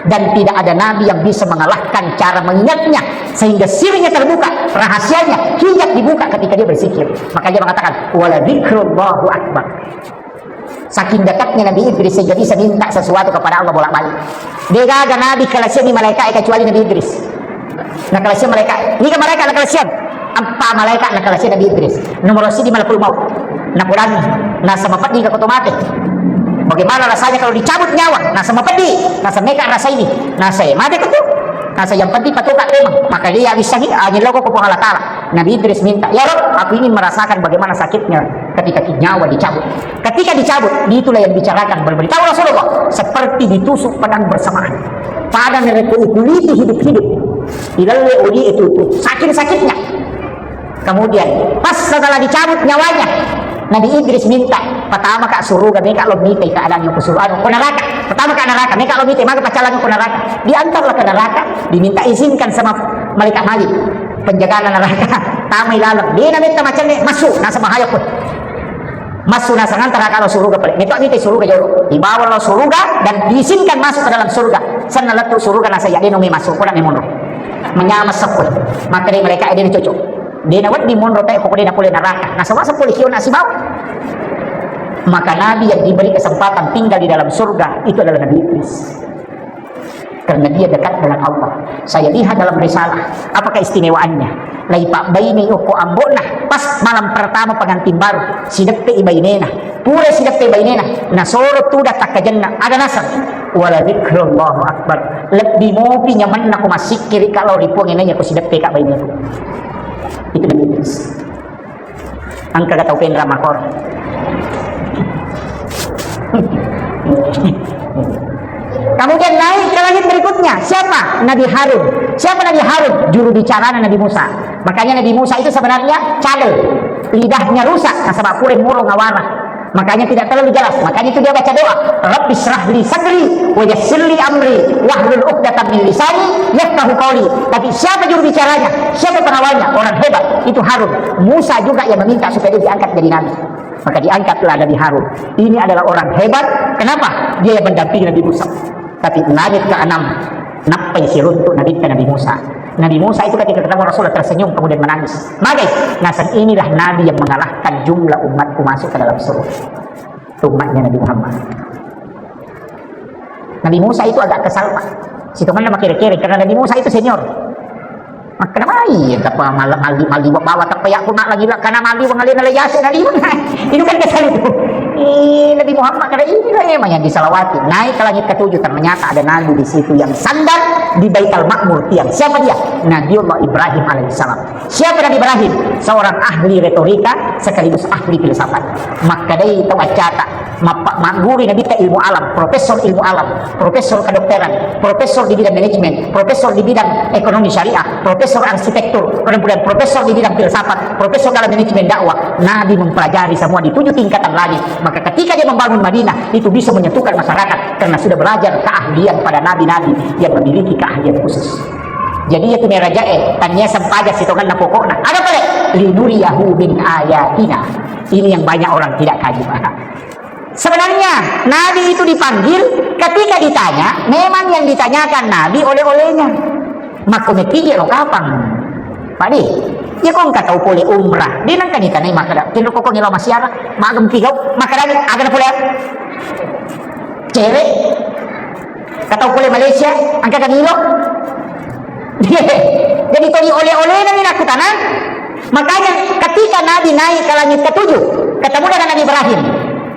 Dan tidak ada nabi yang bisa mengalahkan cara mengingatnya, sehingga sirnya terbuka, rahasianya, hijab dibuka ketika dia berzikir. Maka dia mengatakan, "Wala dzikrullahu akbar." Saking dekatnya Nabi Idris sehingga bisa minta sesuatu kepada Allah bolak-balik. Degaga nabi kalasiani malaikat kecuali Nabi Idris. Nakalasian malaikat. Niga malaikat nakalasian? Empat malaikat nakalasian Nabi Idris. Nomor siji malakul maut. Napodangi. Nasaba peddi ka ko to mate. Bagaimana rasanya kalau dicabut nyawa? Nasaba peddi. Nasaba meka rasa ini. Nasaba mate ko tu. Nasaba yang penting patuka memang. Maka dia bisa ni, angin loko ko Puang Allah Taala. Nabi Idris minta, "Ya Rob, aku ingin merasakan bagaimana sakitnya ketika nyawa dicabut." Ketika dicabut, itulah yang dibicarakan, beritahu Rasulullah, seperti ditusuk pedang bersamaan. Pada mereka kuliti hidup-hidup. Ilalle uli itu, itu. Saking sakitnya. Kemudian, pas setelah dicabut nyawanya, Nabi Idris minta, "Pertama kak suruga, meka lo mita keadaan yang kusuruh, anu, ke neraka. Pertama kak neraka, meka lo mita, maka pacalang ke neraka." Diantarlah ke neraka, diminta izinkan sama malaikat Malik, penjaga neraka. Tamai laleng. Dia namanya macam ni, masuk, nasaba bahaya pun. Masuk nasang antara kalau suruga pale. Itu mita suruga jolo. Dibawa lo suruga dan diizinkan masuk ke dalam surga. Sana letu suruga nasaya, dia numi masuk, kau nak memono. Menyama sepul. Maka dia mereka, dia cocok. De nawedding monro tae, pokokna de napole neraka. Nasaba seppo kiona sibawa. Maka nabi yang diberi kesempatan tinggal di dalam surga itu adalah Nabi Idris. Karena dia dekat dengan Allah. Saya lihat dalam risalah, apa keistimewaannya? Laipabbaine okko ambo'na pas malam pertama pengantin baru, sideppe i bainena. Pura sideppe bainena, nasoro tudang takkajenna, aga naseng, "Wala dzikrullahu akbar." Lebbi mopi nyamenna ko massikkiri ka lao ri Puang e naiya ko sideppe ka baineku. Itu Nabi Idris. Engka ga tau penra makor. Kemudian naik ke langit berikutnya. Siapa? Nabi Harun. Siapa Nabi Harun? Juru bicaranya Nabi Musa. Makanya Nabi Musa itu sebenarnya cadel. Lidahnya rusak. Nasaba pura muro ngawara. Makanya tidak terlalu jelas. Makanya itu dia baca doa, "Rabbi syrah li sadri wa yassir li amri wahlul uqdatam min lisani yafqahu qawli." Tapi siapa juru bicaranya? Siapa pengawalnya? Orang hebat. Itu Harun. Musa juga yang meminta supaya dia diangkat jadi nabi. Maka diangkatlah Nabi Harun. Ini adalah orang hebat. Kenapa? Dia yang mendampingi Nabi Musa. Tapi langit keenam, nappai siruntuk Nabi, Nabi Musa. Nabi Musa itu ketika ketemu Rasulullah tersenyum, kemudian menangis. Magai, naseng inilah Nabi yang mengalahkan jumlah umatku masuk ke dalam surga. Umatnya Nabi Muhammad. Nabi Musa itu agak kesal, Pak. Situ mana makere-kere, karena Nabi Musa itu senior. Makkeda mai, tappa mal-, mali-, maliwa bawa tappa yakku nak lagi la-, kana maliwa ngalena la yase na liwa. Itu kan kesal itu. Eh, Nabi Muhammad kada inilah emang yang disalawati. Naik ke langit ketujuh, ternyata ada Nabi di situ yang sandar di Baitul Makmur tiang. Siapa dia? Nabiullah Ibrahim alaihissalam. Siapa Nabi Ibrahim? Seorang ahli retorika, sekaligus ahli filsafat. Makkedai tau accata, mappa-, magguru Nabitta ilmu alam, profesor ilmu alam, profesor kedokteran, profesor di bidang manajemen, profesor di bidang ekonomi syariah, profesor arsitektur, kemudian profesor di bidang filsafat, profesor dalam manajemen dakwah. Nabi mempelajari semua di tujuh tingkatan langit. Maka ketika dia membangun Madinah, itu bisa menyatukan masyarakat karena sudah belajar keahlian pada nabi-nabi yang memiliki keahlian khusus. Jadi, itu merajae, tania sempaja sitonganna pokokna. Ada pale? Linuriyahu min ayatina. Ini yang banyak orang tidak kaji paham. Sebenarnya, Nabi itu dipanggil, ketika ditanya, memang yang ditanyakan Nabi oleh-olehnya. Makko mepije lo kapang. Padi, ya kong kata pole umrah. Dia nang kanita nai makkeda, "Kenro kokong ilo masiara, magem tigau, makkeda ni, aga na pole apa? Cewek, kata pole Malaysia, angka kan ilo." Jadi toni oleh-oleh nang nakutana. Makanya ketika Nabi naik ke langit ketujuh, ketemu dengan Nabi Ibrahim,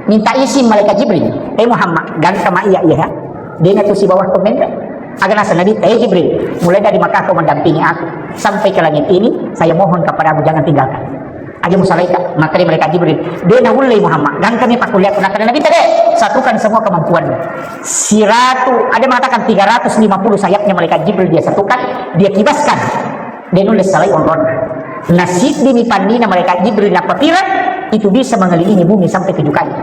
minta izin malaikat Jibril, "Eh Muhammad, gangka ma iya iya, ha? Dena tu si bawah komenre." Aga nasa Nabi, "Eh Jibril, mulai dari Makkah kau mendampingi aku sampai ke langit ini, saya mohon kepadamu jangan tinggalkan." Aja musalaika, makkeda malaikat Jibril, "Dena ullei Muhammad, gangka mi pakkuliakku." Nakkeda Nabi, "Tidak, satukan semua kemampuanmu." Siratu, ada mengatakan tiga ratus lima puluh sayapnya malaikat Jibril dia satukan, dia kibaskan. De nulle salai onronna. Nasiddimi pannina malaikat Jibril nappapireng, itu bisa mengelilingi bumi sampai tujuh kali.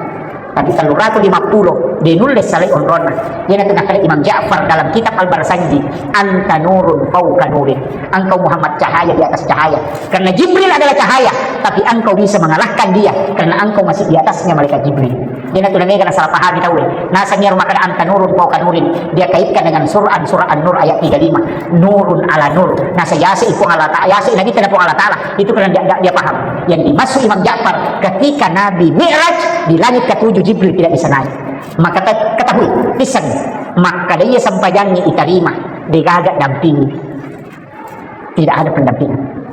Tapi tellu ratu lima puluh, de nulle salai onronna. Iyanatu nakkeda Imam Ja'far dalam kitab Al-Barsanji, "Anta nurun fauqa nurin." Engkau Muhammad cahaya di atas cahaya. Karena Jibril adalah cahaya, tapi engkau bisa mengalahkan dia karena engkau masih di atasnya malaikat Jibril. Iyanatu namega nasalah pahami tauwe. Naseng iyaro makkeda anta nurun fauqa nurin, dia kaitkan dengan Quran surah An-Nur ayat tiga lima. Nurun ala nur. Nasa yase i Puang Allah Ta'ala, yase i Nabi tena Puang Allah Ta'ala. Itu karena dia, dia, dia paham. Yang dimaksud Imam Ja'far, ketika Nabi Mi'raj di langit ketujuh, Jibril tidak bisa naik. Maka te-, ketahui, listen. Maka dia sempajangi itarima, degaga dampingi. Tidak ada pendampingan.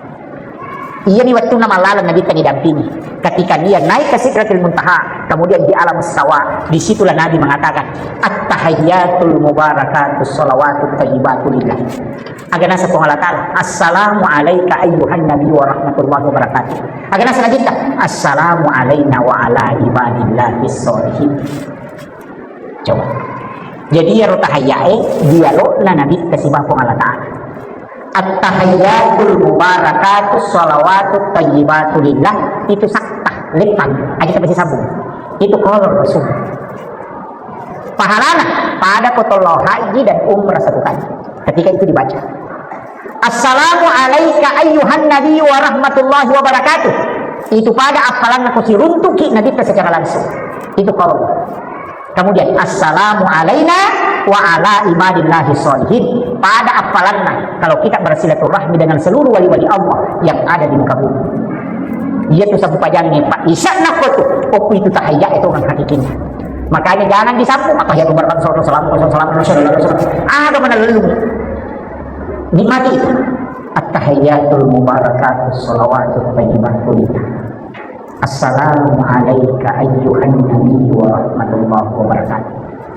Iyani wettunna mallaleng Nabitta didampingi. Ketika dia naik ke Sidratil Muntaha, kemudian di alam sawa, disitulah Nabi mengatakan, "At-tahiyyatul mubarakatus shalawatut thayyibatu lillah." Aga nasa Puang Allah Ta'ala, "Assalamu alaika ayyuhan nabi wa rahmatullahi wa barakatuh." Aga nasa Nabitta, "Assalamu alaina wa ala ibadillahis sholihin." Coba. Jadi, iyaro tahayyae dialogna Nabitta sibawa Puang Allah Ta'ala. At-tahiyyatul mubarakatus shalawatut thayyibatu lillah, itu saktah, leppang, aja tapi sambung. Itu qaulur Rasul. Pahalana pada ko tollo haji dan umrah satu kali. Ketika itu dibaca. "Assalamu alaika ayyuhan nabi wa rahmatullahi wa barakatuh." Itu pada appalanna ko siruntuki Nabitta secara langsung. Itu qaul. Kemudian, "Assalamu alaina wa ala ibadillahi sholihin." Pada appalanna kalau kita bersilaturahmi dengan seluruh wali-wali Allah yang ada di muka bumi. Iya tu sabu pajangnge, Pak. Isya nako tu, oh, itu tahayya itu orang hakikinya. Makanya jangan disambung, "Attahiyyatul mubarakatuh, salawatu, salawatu, salawatu, salawatu." Ada mana lalu? Nikmati itu. At-tahiyyatul mubarakatuh, salawatu thayyibatu lillah. Assalamu alaika ayyuhan nabi wa rahmatullahi wa barakatuh.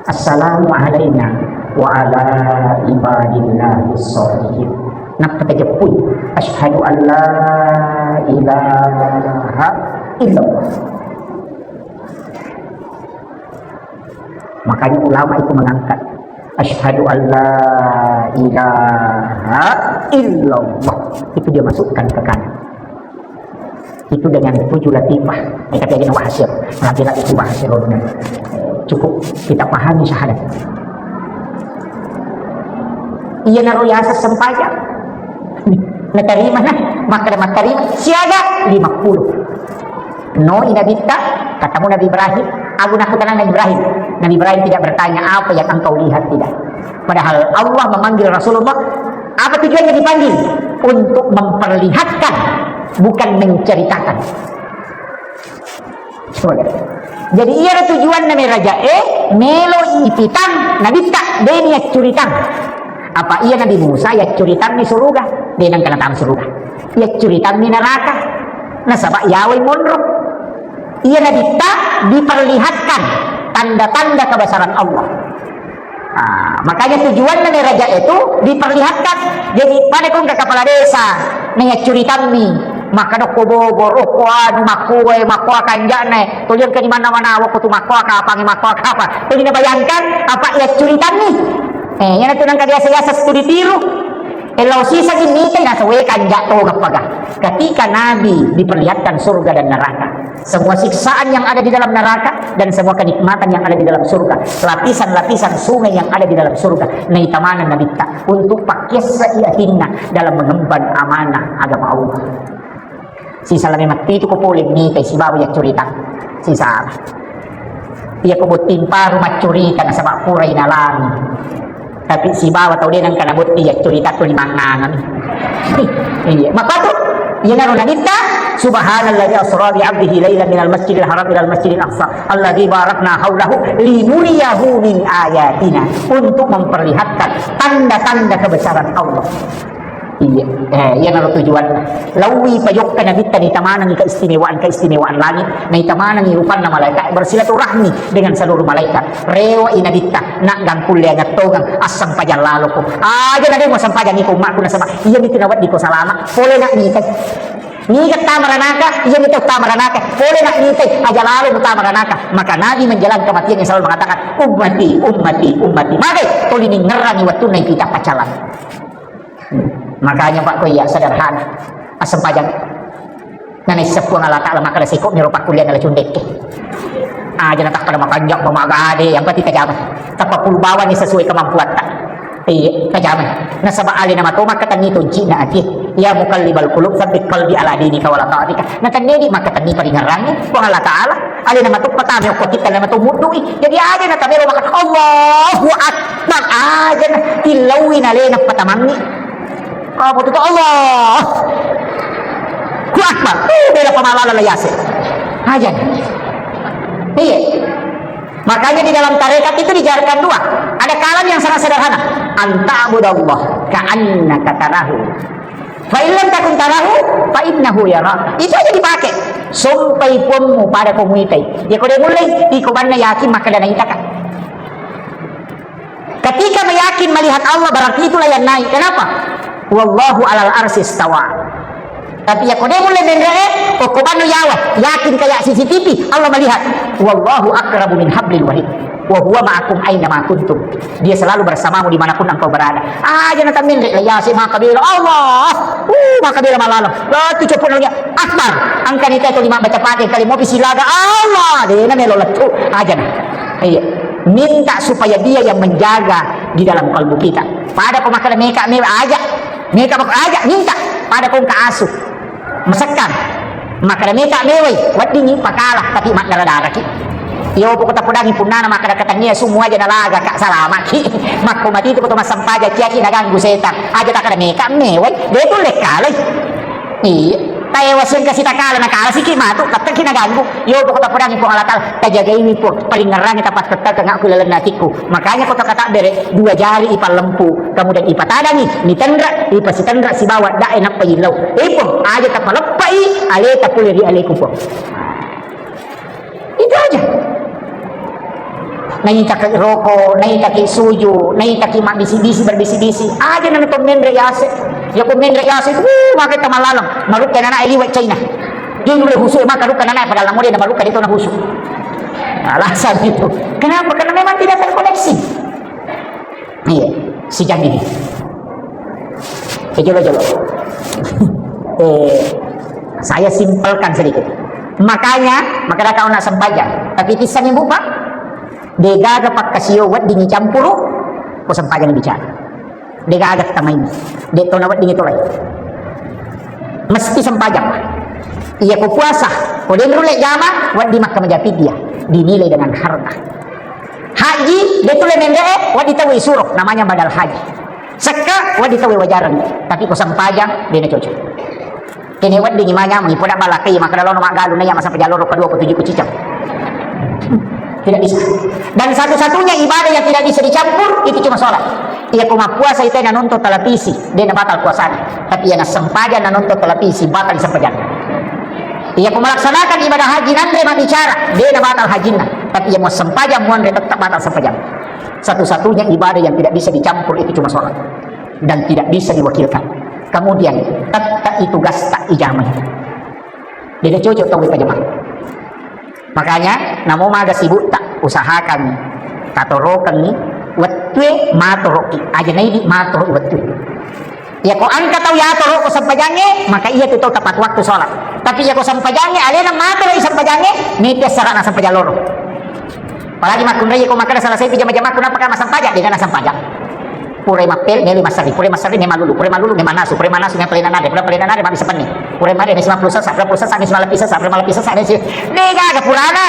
Assalamu alaina wa ala ibadillahi sholihin. Nappa tajeppui, "Asyhadu an la ilaha illallah." Makanya ulama itu mengangkat, "Asyhadu an la ilaha illallah." Itu dia masukkan ke kanan. Itu dengan tujuh latifah. Eh, tapi aja bahas ya. Lagi-lagi itu bahas ya, Rob. Cukup kita pahami syahadat. Iya naro yasa sempajang. Natarima nah, maka matarima siaga lima puluh. No i Nabitta, katamu Nabi Ibrahim, aku naku tenang Nabi Ibrahim. Nabi Ibrahim tidak bertanya apa yang engkau lihat, tidak. Padahal Allah memanggil Rasulullah, apa tujuannya dipanggil? Untuk memperlihatkan, bukan menceritakan. Jadi iya tujuanna meraja e, melo ipitang Nabitta, deni yaccuritang. Apa iya Nabi Musa yaccuritammi suruga, denang kena tang suruga. Yaccuritammi neraka, nasaba yawai monro. Iya Nabitta diperlihatkan tanda-tanda kebesaran Allah. Ah, makanya tujuanna ni raja itu diperlihatkan. Jadi, pada kong ke kepala desa, na yaccuritammi, Makkadokko Bogor, okko anu, makkuwae, makkuwa kanja'na, tojengka di mana-mana, wakko tu makkuwa kapang, makkuwa kapang. Jadi nabayangkan, apa iya curitanni? Eh, iyana tu nengka biasa-biasa studi tiru. Eh, lao siseng ini, teh, nasa we kanja' to ngappaga. Ketika Nabi diperlihatkan surga dan neraka, semua siksaan yang ada di dalam neraka dan semua kenikmatan yang ada di dalam surga, lapisan-lapisan sungai yang ada di dalam surga, naita maneng Nabitta untuk pakkessai atinna dalam mengemban amanah agama Allah. Sisala memang itu ko pole mitai sibawa iya curita. Sisala. Iya ko botting paru maccurita nasaba pura inalami. Tapi sibawa tau de nengka nabotti iya curita tu limangngangami. Iya, maka tu iyanaro Nabitta, subhanalladzi asra bi abdihi lailan minal masjidil haram ilal masjidil aqsa alladzi barakna haulahu linuriyahu min ayatina, untuk memperlihatkan tanda-tanda kebesaran Allah. Iya, eh, iyanaro tujuan. Lawi pajokka Nabitta, naita manengi keistimewaan-keistimewaan langit, naita manengi rupanna malaikat, bersilaturahmi dengan seluruh malaikat. Rewai Nabitta, naggang kulle angettongang, assempajang laloko. Aja na de muassempajang iko ummakku nasaba iya mitu naweddiko salama. Pole na mitai. Niga tama ranaka, iya mitu tama ranaka. Pole na mitai, aja lalo mutama ranaka. Maka Nabi menjelang kematiannya selalu mengatakan, "Ummati, ummati, ummati." Maka tuli ningerrangi wettunna ipita pacalang. Makanya, Pak, ko iya sederhana. Assempajang. Nanaisseng Puang Allah Ta'ala makkeda seko miro pakkulianna la cundekke. Aja na takkeda makanja' pamagade, yang penting tajama. Tappapulu bawani sesuai kemampuatta. Iya, tajama. Nasaba alena mato makkatenni toncina ati. Ya muqallibal qulub, tsabbit qalbi ala dinika wala ta'atika. Natennedi makkatenni paringerrangi Puang Allah Ta'ala. Alena mato patame okko titta, alena mato muddui. Jadi aja na tamelo makkeda Allahu Akbar. Aja na tillaui na alena patamangi. Kamu tuh Allah. Ku Akbar. Uh, bela pamalala la yase. Aja. Iya. Makanya di dalam tarekat itu diajarkan dua. Ada kalam yang sangat sederhana. Anta abudallah ka'annaka tarahu. Fa in lam takun tarahu, fa innahu yara. Itu aja dipakai. Sompai puammu pada ko muitai. Ya ko de mullei, iko banna yakin makkeda naitaka. Ketika meyakin melihat Allah, berarti itulah yang naik. Kenapa? Wallahu alal arsy istawa. Tapi ya ko de mulle menre, ko banno yawa, yakin kayak C C T V, Allah melihat. Wallahu aqrabu min hablil warid. Wa huwa ma'akum aina ma kuntum. Dia selalu bersamamu dimanapun engkau berada. Aja na tammenre, la yase maka bela Allah. Uh, maka bela malalo. La tu copo nanya. Akbar. Angkani teto lima baca pake kali mau bisilaga Allah. Dena melo letu. Aja na. Iya. Minta supaya dia yang menjaga di dalam kalbu kita. Pada ko makkeda meka mewa aja. Meka maka aja minta. Pada ko engka asu. Masekkang. Makkeda meka mewai. Weddingi pakala tapi maddara-daraki. Yo poko tapodangi punnana makkeda katannia semua aja nalaga kak salamaki. Makko mati itu ko to massampaja ciaki naganggu setan. Aja takkeda meka mewai. De tulle kalai. Iya. Taewa siang kasi takala nakala siki matu, tetteki naganggu. Yo poko tapodangi Puang Allah Ta'ala, tajagaiwi Puang, paringerrangi tapattettaka ngakku lalenna atikku. Makanya ko takatabbere, dua jari ipallempu, kemudian ipatadangi, mitenra, ipasitenra sibawa dae nappa illau. Eh Puang, aja tapaleppai aleta pole ri aleku Puang. Itu aja. Naitaki roko, naitaki suju, naitaki mabbisi-bisi, berbisi-bisi. Aja nana to menre yase. Ya ko menre yase, uh, maka tamalaleng. Marukka nana liwa China. Dia dulu husu maka rukka nana padahal namu dia marukka dia to na husu. Alasan itu. Kenapa? Karena memang tidak terkoneksi. Iya, si Jandi. Eh, jolo, jolo. Eh, saya simpelkan sedikit. Makanya, maka kau nak sempajang. Tapi kisahnya buka. Degaga pakkasio wedding campuru, ko sempajang bicara. Degaga tamai. De to na wedding itu lai. Mesti sempajang. Iya ko puasa, ko denru le jama, wedding makka majapi dia. Dinilai dengan harga. Haji, de tu le menre, wedding tau isuro, namanya badal haji. Sekka, wedding tau wajareng, tapi ko sempajang, de na cocok. Kene wedding imanya, mi poda balakai, maka dalono maggalu, na iya masa pajaloro kedua, ko tujuh, ko cicak. Tidak bisa. Dan satu-satunya ibadah yang tidak bisa dicampur, itu cuma sholat. Iya ko mappuasa, itu na nonton televisi, de na batal puasanya. Tapi iya na sempajang, na nonton televisi, batal sempajang. Iya ko melaksanakan ibadah haji, nanre mabbicara, de na batal hajinna. Tapi iya mau sempajang, muanre tetap batal sempajang. Satu-satunya ibadah yang tidak bisa dicampur itu cuma sholat. Dan tidak bisa diwakilkan. Kemudian, tette itu gasta ijamai. Dega cocok tau ipajama. Makanya, namo maga sibukta, usahakan tatorokengngi wettue matoroki, aja naidi matoro wettue. Yako engka tau yatoro ko sempajangnge, maka iya tu tau tepat waktu sholat. Tapi yako sempajangnge alena matoro i sempajangnge, mete sarana sempajang loro. Apalagi makkunrai ko makkeda salah sai jama-jama, kenapa kan masempajang? Dega nasempajang. Purai mappel, meli massari, purai massari, mema lulu, purai malulu, mema nasu, purai manasu, mema palena nare, purai palena nare, mabisa penni. Purai mare, mesi mappulu sesa, purai pulu sesa, mesi malappi sesa, purai malappi sesa, mesi. Dega aga purana.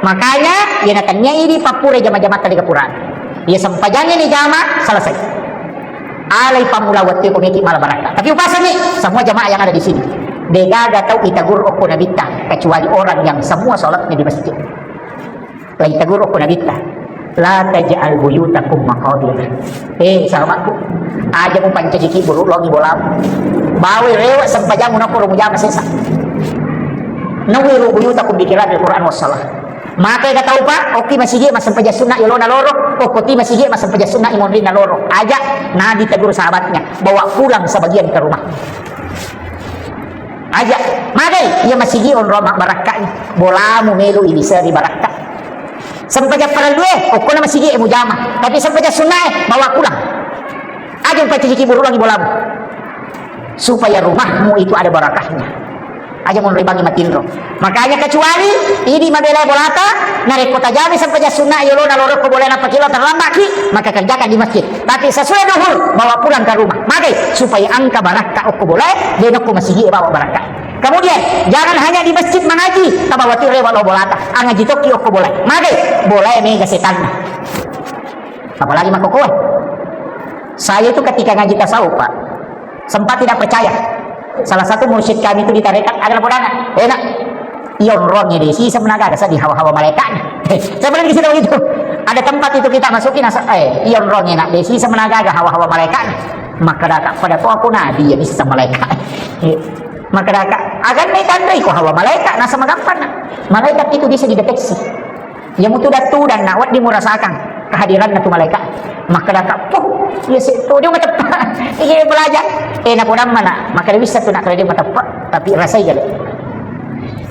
Makanya, iya natannia idi pappurai jama-jama tadi ke purana. Iya sempajangnge ni jama, selesai. Alai pammula wettu ko meki mala barakka. Tapi upasangi semua jamaah yang ada di sini. Degaga tau itagur okko nabitta, kecuali orang yang semua sholatnya di masjid. La itagur okko nabitta. La taj'al buyutakum maqabir. Eh, sahabatku, aja mupancajiki buru longi bola. Bawa rewa sempajamu nokko mujama sesa. Nawwiru buyutakum bi qira'atil Qur'an was salah. Maka ega tau pa, okki masigi massempajang sunna yolona loro, okko ti masigi massempajang sunna imonrinna loro. Aja, Nabi tegur sahabatnya, bawa pulang sebagian ke rumah. Aja, magai, iya masigi onro mabbarakkai, bolamu melu ibiseri barakka. Sempajang parellue, okkona masigi mujama, tapi sempajang sunnae, bawa pulang. Aja mupancajiki buru longi bolamu. Supaya rumahmu itu ada barakahnya. Aja monro bangi matinro. Makanya kecuali idi mabela bolata, narekko tajami sempajang sunna yolona loro ko bola nappa kilo terlambat ki, maka kerjakan di masjid. Tapi sesudah duhur, bawa pulang ke rumah. Magai, supaya engka barakka okko bolae, de nokko masigi bawa barakka. Kemudian, jangan hanya di masjid mengaji, tabawa tu rewa lo bolata, angaji tokki okko bolae. Magai, bolae mega setanna. Apalagi makkokoe. Saya itu ketika ngaji tasawuf, Pak, sempat tidak percaya. Salah satu mursyid kami itu di tarekat, ada podana. Enak. Iya, onrong ini, si semenaga, ada di hawa-hawa malaikatnya. Saya pernah di situ begitu. Ada tempat itu kita masukin, asa-, eh, iya, onrong enak, deh, si semenaga, ada hawa-hawa malaikatnya. Maka dah, pada kok aku nabi, ya, bisa malaikat. Maka dah, akan naik tandai, kok hawa malaikat, nasa magampang, nah. Malaikat itu bisa dideteksi. Iya mutu dattu dan nak wedding murasakang kehadiranna tu malaikat. Makkedaka, "Puh, iya setto dia mateppa." Iya belajar. Eh, napodammana, makkeda bisa tu nak dia mateppa, tapi rasai gale.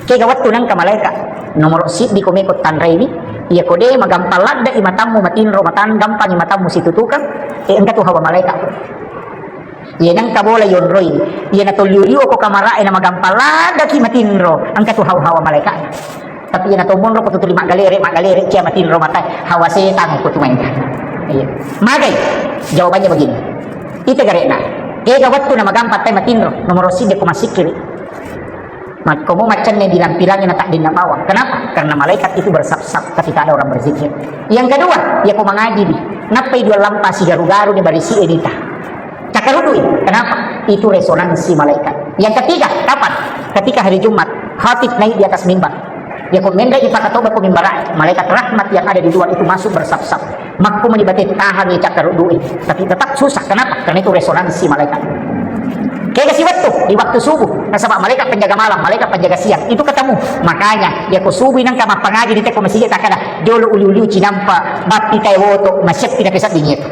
Kega wettu nengka malaikat. Nomoro siddi ko meko tanraiwi, iya ko de magampang ladde i matammu matinro matan gampangi matammu situtukang, eh, engka tu hawa malaikat. Iya nengka bola yonroi, iya natolliu-liu ko kamara e namagampang ladde ki matinro, engka tu hawa-hawa malaikat. Tapi iya nato monro ko tutuli maggalere, maggalere cia matinro mata, hawa setang ko tu main. Iya. Magai? Jawabannya begini. Ita garekna. Kega wettu namagampang tai matinro, nomoro siddi ko massikkiri. Makkomo maccanne bilang-bilangi na taddinna bawang. Kenapa? Karena malaikat itu bersap-sap ketika ada orang berzikir. Yang kedua, iya ko mangaji di. Nappai dua lampa sigaru-garu ni barisi edita. Cakkarudui. Kenapa? Itu resonansi malaikat. Yang ketiga, kapan? Ketika hari Jumat, khatib naik di atas mimbar. Ya ko menre ipakatoba ko mimbar, malaikat rahmat yang ada di luar itu masuk bersap-sap. Makko meni bate tahangi cakkarudui, tapi tetap susah. Kenapa? Karena itu resonansi malaikat. Kega siwettu di waktu subuh, nasaba malaikat penjaga malam, malaikat penjaga siang itu ketemu. Makanya, ya ko subuh nengka mappangaji di teko masigi takkada, jolo uliu-liu cinampa, bappi tae woto, masyeppi na pesadding itu.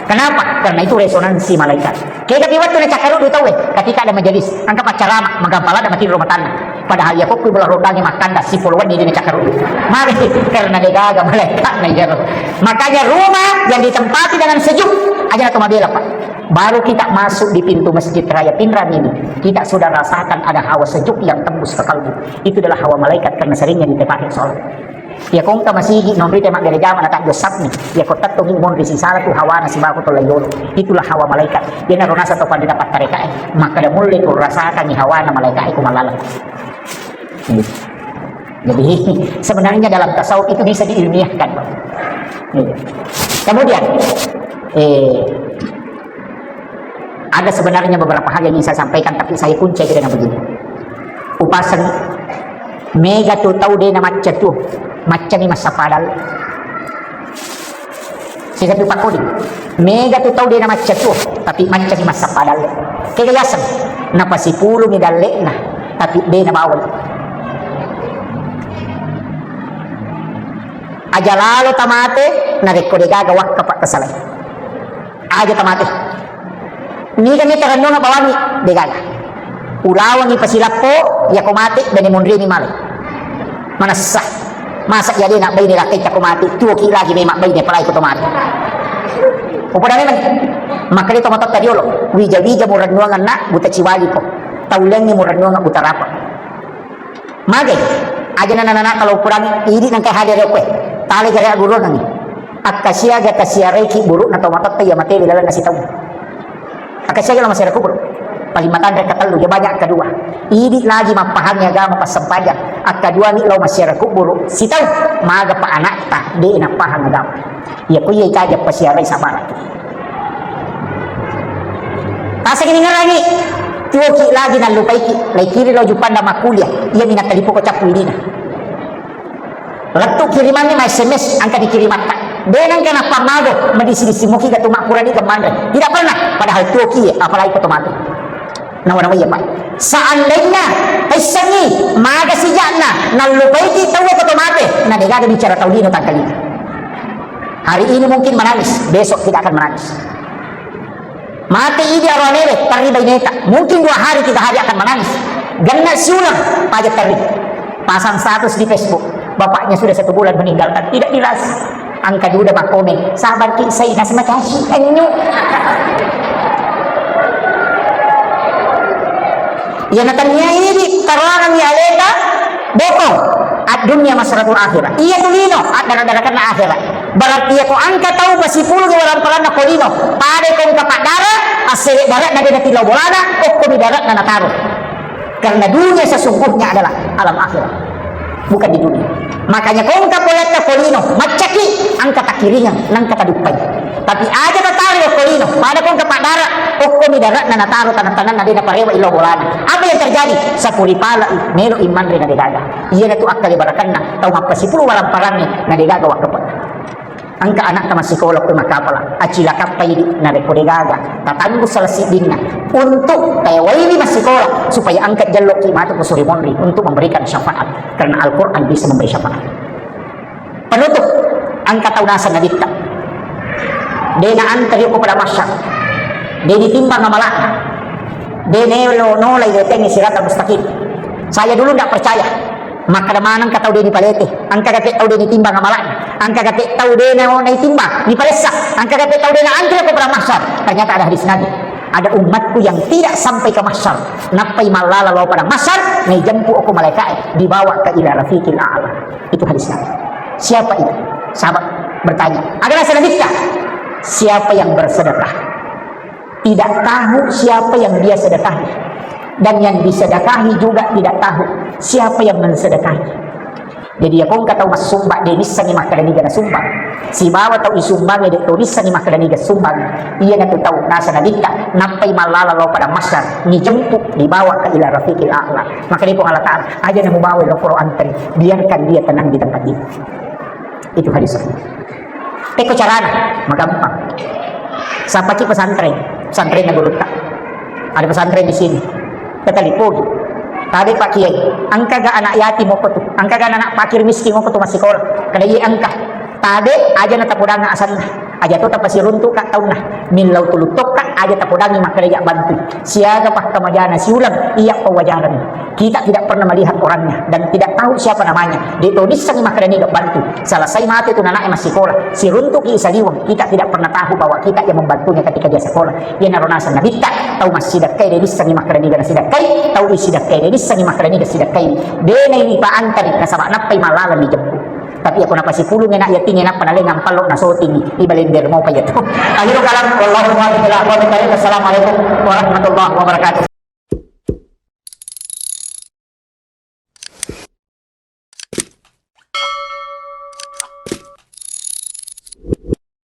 Kenapa? Karena itu resonansi malaikat. Kega pi wettu nacakkaruddu tauwe, ketika ada majelis, engka paccarama, magampang ladde matinro matanna. Padahal iya kokku bola rodangi makkanda, sipolo wenni dia nacakkaruddu. Mari, karena degaga malaikatna iyaro. Makanya rumah yang ditempati dengan sejuk, aja na to mabela, Pak. Baru kita masuk di pintu Masjid Raya Pinrang ini, kita sudah rasakan ada hawa sejuk yang tembus ke kalbu. Itu adalah hawa malaikat karena seringnya dipakai sholat. Iya ko engka masigi nonroi te mabbere jama na taddo sapni. Iya ko tettongi monri sisala tu hawana sibawa ko tollai yolo. Itulah hawa malaikat. Iyanaro nasaba to panrita pattarekae. Makkeda mulle ko rasakangi hawana malaikae ko mallaleng. Iya. Jadi sebenarnya dalam tasawuf itu bisa diilmiahkan, Pak. Iya. Kemudian, eh, ada sebenarnya beberapa hal yang ingin saya sampaikan, tapi saya kunci aja dengan begini. Upaseng, mega tu tau de na macca tu, maccani massappa dalle. Sisa tu pakodi. Mega tu tau de na macca tu, tapi maccani massappa dalle. Kega yaseng, napasipulumi dallena, tapi de na bawai. Aja lalo tamate, narekko degaga wakka pakkasalai. Aja tamate. Niga ni tarennuang bawangi, degaga. Ulawangi pasilappo, yako mate, bene munrini male. Manessa. Masa iya de nabbaine lakkai cako mate, tuoki lagi memang baine palai ko to mate. Upoda memang. Makkeda to matotta riolo, wija-wija murennuang anna, buta ciwali ko. Taulengi murennuang buta rapa. Magai, aja nana-nana kalau kurang idi nangkai hadir ya kue. Tali gare aguruangi. Akkasiaga kasiaraiki burukna tau matotta iya mate lalenna sitaung. Akkasiaga lo masyarakat kubur. Paling matanre katellu ya banyak kedua. Idi lagi mappahangi agama passempajang. Akkadua ni lo masyarakat kubur sitaung. Maga pa anakta de napahang agama. Iya ko iya caja pasiarai sabaraki. Taseng ningerangi, tuoki lagi nallupaiki, laikiri lo jupanda makkuliah, iya mina talipo ko cappu idina. Lettu kirimanni ma S M S, angka dikirimatta. De nangka nappammago, madisi-disi muki gatu makkura di kemanre. Tidak pernah, padahal tuoki, apalagi ko to mate. Nawa-nawa iya, Pak. Seandainya taissengi maga sijakna nallupaiki tau ko to mate, na degaga bicara tau lino tangkalina. Hari ini mungkin menangis, besok tidak akan menangis. Mate idi aroanewe, terri baineta. Mungkin dua hari, tiga hari akan menangis. Genna siuleng, paja terri. Pasang status di Facebook, bapaknya sudah satu bulan meninggalkan, tidak jelas. Angka duda makkomen, sabar ki, saya nas makasih, enyu. Iya natania idi taroangi aleta, bokong, ad dunia masratul akhirah. Iya tulino, ad dara-darakanna akhirat. Berarti iya ko angka tau masipulung walamparanna ko lino, pada ko engka paddara, assere daratna de natillau bolana, okko mi daratna nataro. Karena dunia sesungguhnya adalah alam akhirat, bukan di dunia. Makanya ko engka polatta ko lino, maccaki, angka takiringang, nangka taduppai. Tapi aja tataro ko lino, pada ko engka paddara, okko mi daratna nataro tanang-tananna de naparewa illau bolana. Apa yang terjadi? Sapuri pala melo imanre na degaga. Iyanatu akkale barakanna tau mappasipulung walamparangnge na degaga wakkepa. Engka anakta massikola ko makkapala, acilakappai di narekko degaga tatanggu salah siddinna untuk taewaini massikola supaya engka jalloki matu ko suri monri untuk memberikan syafaat, karena Al-Quran bisa memberi syafaat. Penutup, engka tau naseng nabitta. De naantari ko pada masyar. De ditimbang amalakna. De nelo nolai wetengngi sirata mustaqim. Saya dulu ndak percaya. Makkeda maneng ka tau de nipalete. Engka gate tau de nitimbang amalakna. Engka gate tau de na naitimbang, nipalessa. Engka gate tau de naantari ko pada masyar. Ternyata ada hadis Nabi. Ada umatku yang tidak sampai ke masyar. Nappai mallala lao pada masyar, naijempu ko malaikae, dibawa ke ila rafiqil a'la. Itu hadisnya. Siapa itu? Sahabat bertanya. Ada rasa nabitta? Siapa yang bersedekah? Tidak tahu siapa yang dia sedekahi. Dan yang disedekahi juga tidak tahu siapa yang mensedekahi. Jadi, iya ko engka tau massumba, de nissengi makkeda niga nasumbang. Sibawa tau isumbangi, de to nissengi makkeda niga sumbang. Iyanatu tau naseng nabitta, nappai mallala lao pada masyar, nijempu, dibawa ke ila rafiqil a'la. Makkeda Puang Allah Ta'ala, aja namubawa lo koro antri, biarkan dia tenang di tempat itu. Itu hadis. Pekko carana, magampang. Sapaki pesantren, pesantrenna gurutta. Ada pesantren di sini. Tatalipogi. Tade Pak Kiai, engkaga anak yatim okko tu? Engkaga anak fakir miskin okko tu massikola? Kada iye engka. Tade aja na tapodanga asanna. Aja to tapasiruntu ka taunna. Millau tuluttokka aja tapodangi makkeda iya bantu. Siaga pakkamajana siuleng iya pawajareng. Kita tidak pernah melihat orangnya dan tidak tahu siapa namanya. De to nissengi makkeda niga bantu. Selesai mate tu nana'e massikola, siruntuki saliweng, kita tidak pernah tahu bahwa kita yang membantunya ketika dia sekolah. Iyanaro naseng nabitta, tau massidekkai de nissengi makkeda niga nasidekkai, tau isidekkai de nissengi makkeda niga sidekkai. De naipaantari nasaba nappai mallalang dijeppu. Tapi ako napasipulung enak yating enak panaleng ampallo nasotingi, ibalender mopa iya tu. Akhirul kalam, wallahu muwaffiq ila aqwamit thariq. Assalamualaikum warahmatullahi wabarakatuh.